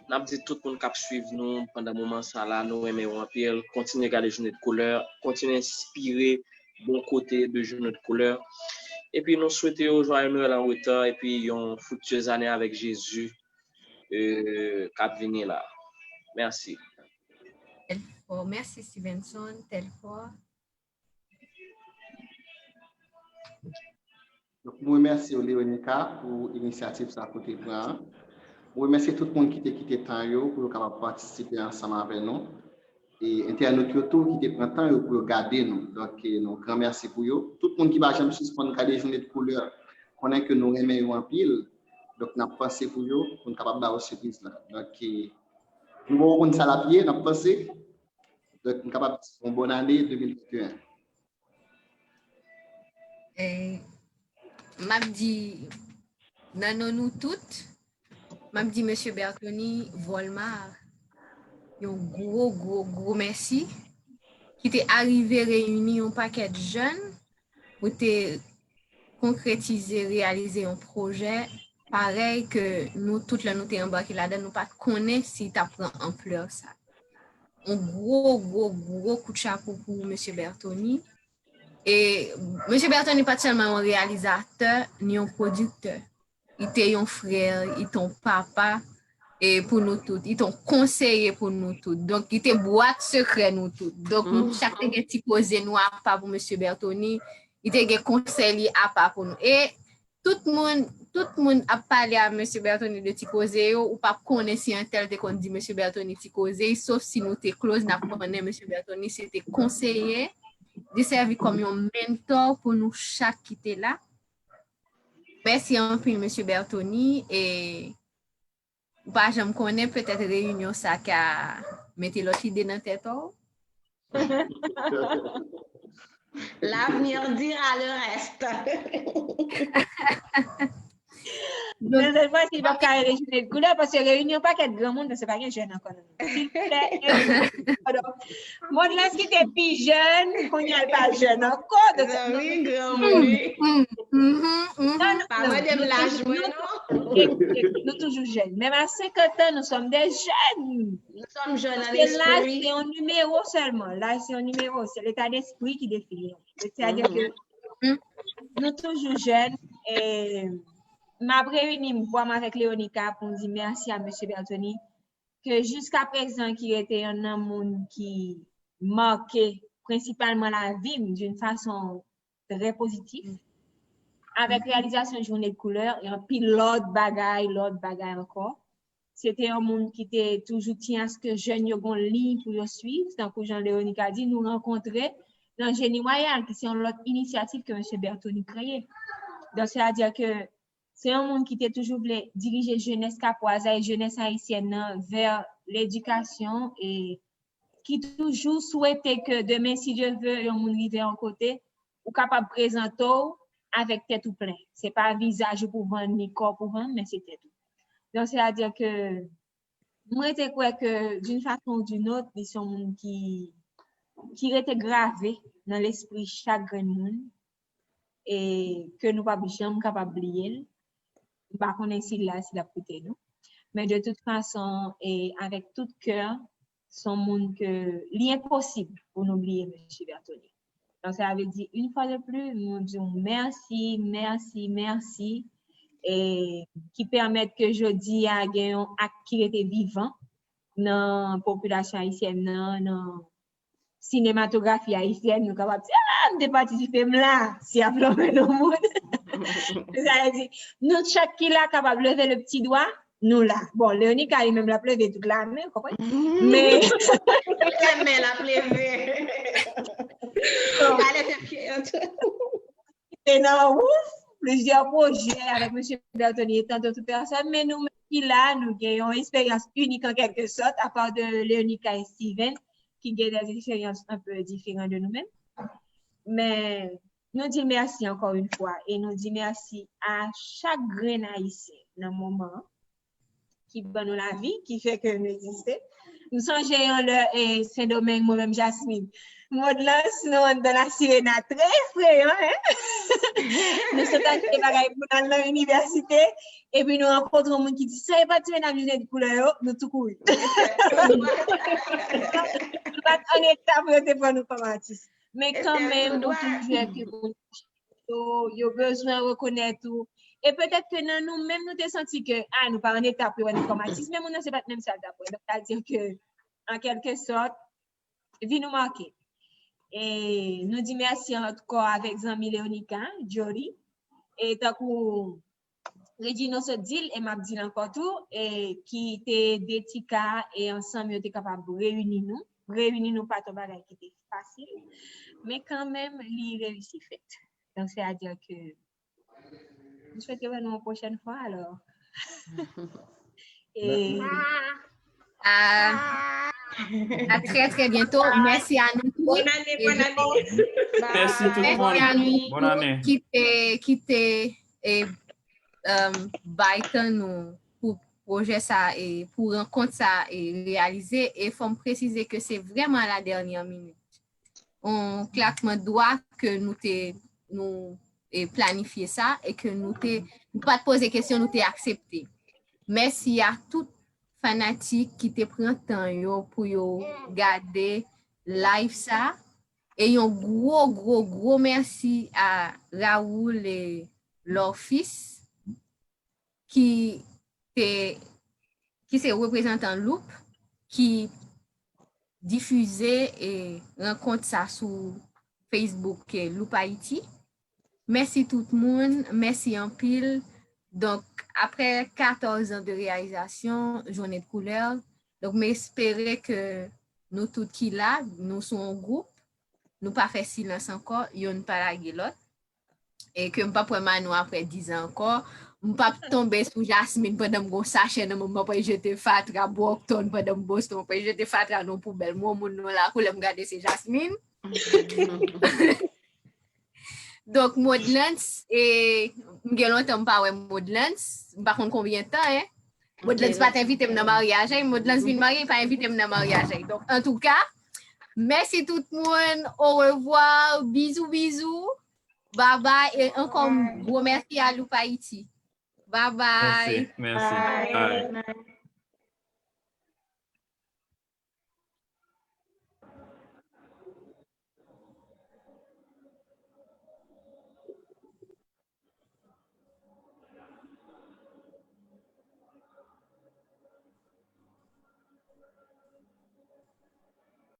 N ap di tout moun k ap swiv nou pandan moman sa la, nou renmen yo anpil. Kontinye gade Jounen de Koulè, kontinye enspire bon kote de Jounen de Koulè. Epi nou swete yo joyeux Noël en retard epi yon fructueuse année avec Jésus euh, k ap vini la. Mèsi. Telfort. Mèsi Stevenson, Telfort. Donk, mwen remèsye w, Leonica, pou inisyativ sa ke w te pran an. Mwen remèsye tout moun ki te kite tan yo pou yo kapab patisipe ansanm avè nou. E entènot yo tou ki te pran tan yo pou yo gade nou. Donk, e, yon gran mèsi pou yo. Tout moun ki pa janm sispann gade Jounen de Koulè, konnen ke nou renmen yo anpil. Donk, n ap panse pou yo, pou n kapab ba yo sipriz la. Donk, e, nou poko konn sa l ap ye, n ap panse. Donk, m kapab di yon bòn ane de mil venteyen. Eh, m ap di, nan non nou tout, m ap di Mesye Berthony Volmar yon gwo, gwo, gwo mèsi ki te arive reyini yon pakèt jèn pou te konkretize, reyalize yon pwojè parèy ke nou tout lè nou te anbake ladan, nou pa t konnen si l t ap pran anplè sa. Yon gwo, gwo, gwo kout chapo pou Mesye Berthony. E Mesye Berthony pa t sèlman yon reyalizatè, ni yon pwodiktè. Li te yon frè, li te yon papa, e pou nou tout. Li te yon konseye pou nou tout. Donk, li te bwat sekrè nou tout. Donk, nou chak te gen ti koze nou apa pou Mesye Berthony. Li te gen konsèy li apa pou nou. E tout moun, tout moun ap pale a Mesye Berthony de ti koze yo, ou p ap konnen si entèl te konn di Mesye Berthony ti koze, sof si nou te close, n ap konnen Mesye Berthony se te konseye, li sèvi kòm yon mentor pou nou chak ki te la. Mèsi anpil, Mesye Berthony, e ou pa janm konnen, petèt reyinyon sa ka mete lòt ide nan tèt ou. L'avenir dira le reste. Men sèl fwa si l p ap ka rele Jounen de Koulè, paske reyinyon pakèt granmoun, paske pa gen jèn ankò nan nou. Silvouplè, reyinyon. Mond lan ki te pi jèn, kounye a l pa jèn ankò. Donk, Wi, granmoun, wi. Pa mande m laj mwen, non. Nou toujou jèn. Menm a senkant an, nous sommes des jeunes. Nous sommes jeunes en Paske laj esprit. Se yon nimewo sèlman. Laj se yon nimewo. Se leta despri ki defini nou. Sètadi ke nou toujou jèn. E m ap reyini m vwa m avèk Leonica pou m di mèsi a Mesye Berthony, ke jiska prezan ki rete yon nan moun ki make prensipalman lavi m d'une façon très positif. Avèk reyalizasyon Jounen de Koulè, e anpil lòt bagay, lòt bagay ankò. Se te yon moun ki te toujou tyen aske jèn yo gon liy pou yo swiv, tankou jan Leonica di, nou rankontre nan Jeni Wayal, ki se yon lòt inisyativ ke Mesye Berthony kreye. Donk, sètadi ke se yon moun ki te toujou vle dirije jenès kapwaza e jenès ayisyèn nan vè ledikasyon e ki toujou swete ke demen, si Dye vle, yon moun rive yon kote, ou kapab prezante w avèk tèt ou plen. Se pa vizaj ou pou vann, ni kò w pou vann, men se tèt ou. Donk, sètadi ke mwen te kwè ke d'une façon ou d'une autre, li se yon moun ki, ki rete grave nan lespri chak grenn moun e ke nou p ap janm kapab bliye l. M pa konnen si l la, si l ap koute nou. Men de tout fason, e avèk tout kè, se yon moun ke li enposib pou nou bliye Mesye Berthony. Donk, sa vle di, une fois de plus, nou di w mèsi, mèsi, mèsi, e ki pèmèt ke jodi a gen yon ak ki rete vivan nan popilasyon ayisyèn nan, nan sinematografi ayisyèn, nou kapab di, ah, m te patisipe, m la, si y ap lonmen nan moun. Sa vle di, nou chak ki la kapab leve le pti dwa, nou la. Bon, Leonica li menm l ap leve tout la men, w konprann? Men Leve men l ap leve. Pa leve pye an tou. Se nan wouf, plizyè pwojè avèk Mesye Berthony e tant d'autres personnes, men nou menm ki la, nou gen yon eksperyans inik an kèlke sòt, apa de Leonica e Steven, ki gen des expériences un peu différentes de nou menm. Men nou di mèsi ankò yon fwa e nou di mèsi a chak grenn Ayisyen nan moman an ki ban nou lavi, ki fè ke nou egziste. M sonje yon lè e Sendomeng, mwen menm Jasmine. Modlans, nou anndan La Sirena, trè efreyan, en? Nou sot achte bagay pou n al nan inivèsite, epi nou rankontre yon moun ki di, "Sa e pa ti medam yo gen koulè yo?" Nou tou kouri. Nou pa t an eta pou yo te pran nou kòm atis. Men kanmenm, nou toujou wè ke moun yo, yo bezwen rekonèt ou. E petèt ke nan nou menm, nou te santi ke, ah, nou pa an eta pou yo wè nou kòm atis, men moun nan se pa t menm sa l t ap wè. Donk, sa di ke, an kèlke sòt, vi nou make. E nou di mèsi ankò avèk zanmi Leonica, Jody. E tankou Regino sot di l, e m ap di l ankò tou, e ki te de ti ka, e ansanm yo te kapab reyini nou. Reyini nou pa t yon bagay ki te fasil, men kanmenm, li reyisi fèt. Donk, sètadi ke m swete wè nou yon pwochèn fwa, alò. E Ah, à très, très bientôt. Mèsi a nou tout. Bonne année, bonne année. Mèsi tout Mèsi moun. A nou Bonne année. Ki te, ki te e, um, bay tan nou pou pwojè sa e pou rankont sa e reyalize. E fò m presize ke se vrèman a la dènyè minit. On klakman dwa ke nou te nou e planifye sa e ke nou te nou pa t poze kesyon, nou te aksepte. Mèsi a tout fanatik ki te pran tan yo pou yo gade live sa. E yon gwo, gwo, gwo mèsi a Raoul e Lorfis ki te ki se reprezantan Loop ki difize e rankont sa sou Facebook e Loop Haïti. Mèsi tout moun, mèsi anpil. Donk, aprè katòz an de reyalizasyon, Jounen de Koulè, donk, m espere ke nou tout ki la, nou sou yon gwoup, nou pa fè silans ankò, yonn pa lage lòt. E ke m p ap wè Manou aprè diz an ankò. M p ap tonbe sou Jasmine pandan m gon sachè nan men m, m ap jete fatra Brockton pandan m Boston, m ap jete fatra nan poubèl. Mwen, moun nou la, koulè m gade se Jasmine. Donk, Modlans, e m gen lontan m pa wè Modlans. M pa konn konbyen tan, en. Modlans pa t envite m nan maryaj, en. Modlans vin marye, li pa envite m nan maryaj, en. Donk, antouka, mèsi tout moun. Au revoir. Bizou, bizou. Bye bye. E ankò yon gwo mèsi a Loop Haïti. Bye bye. Mèsi. Mèsi. Bye.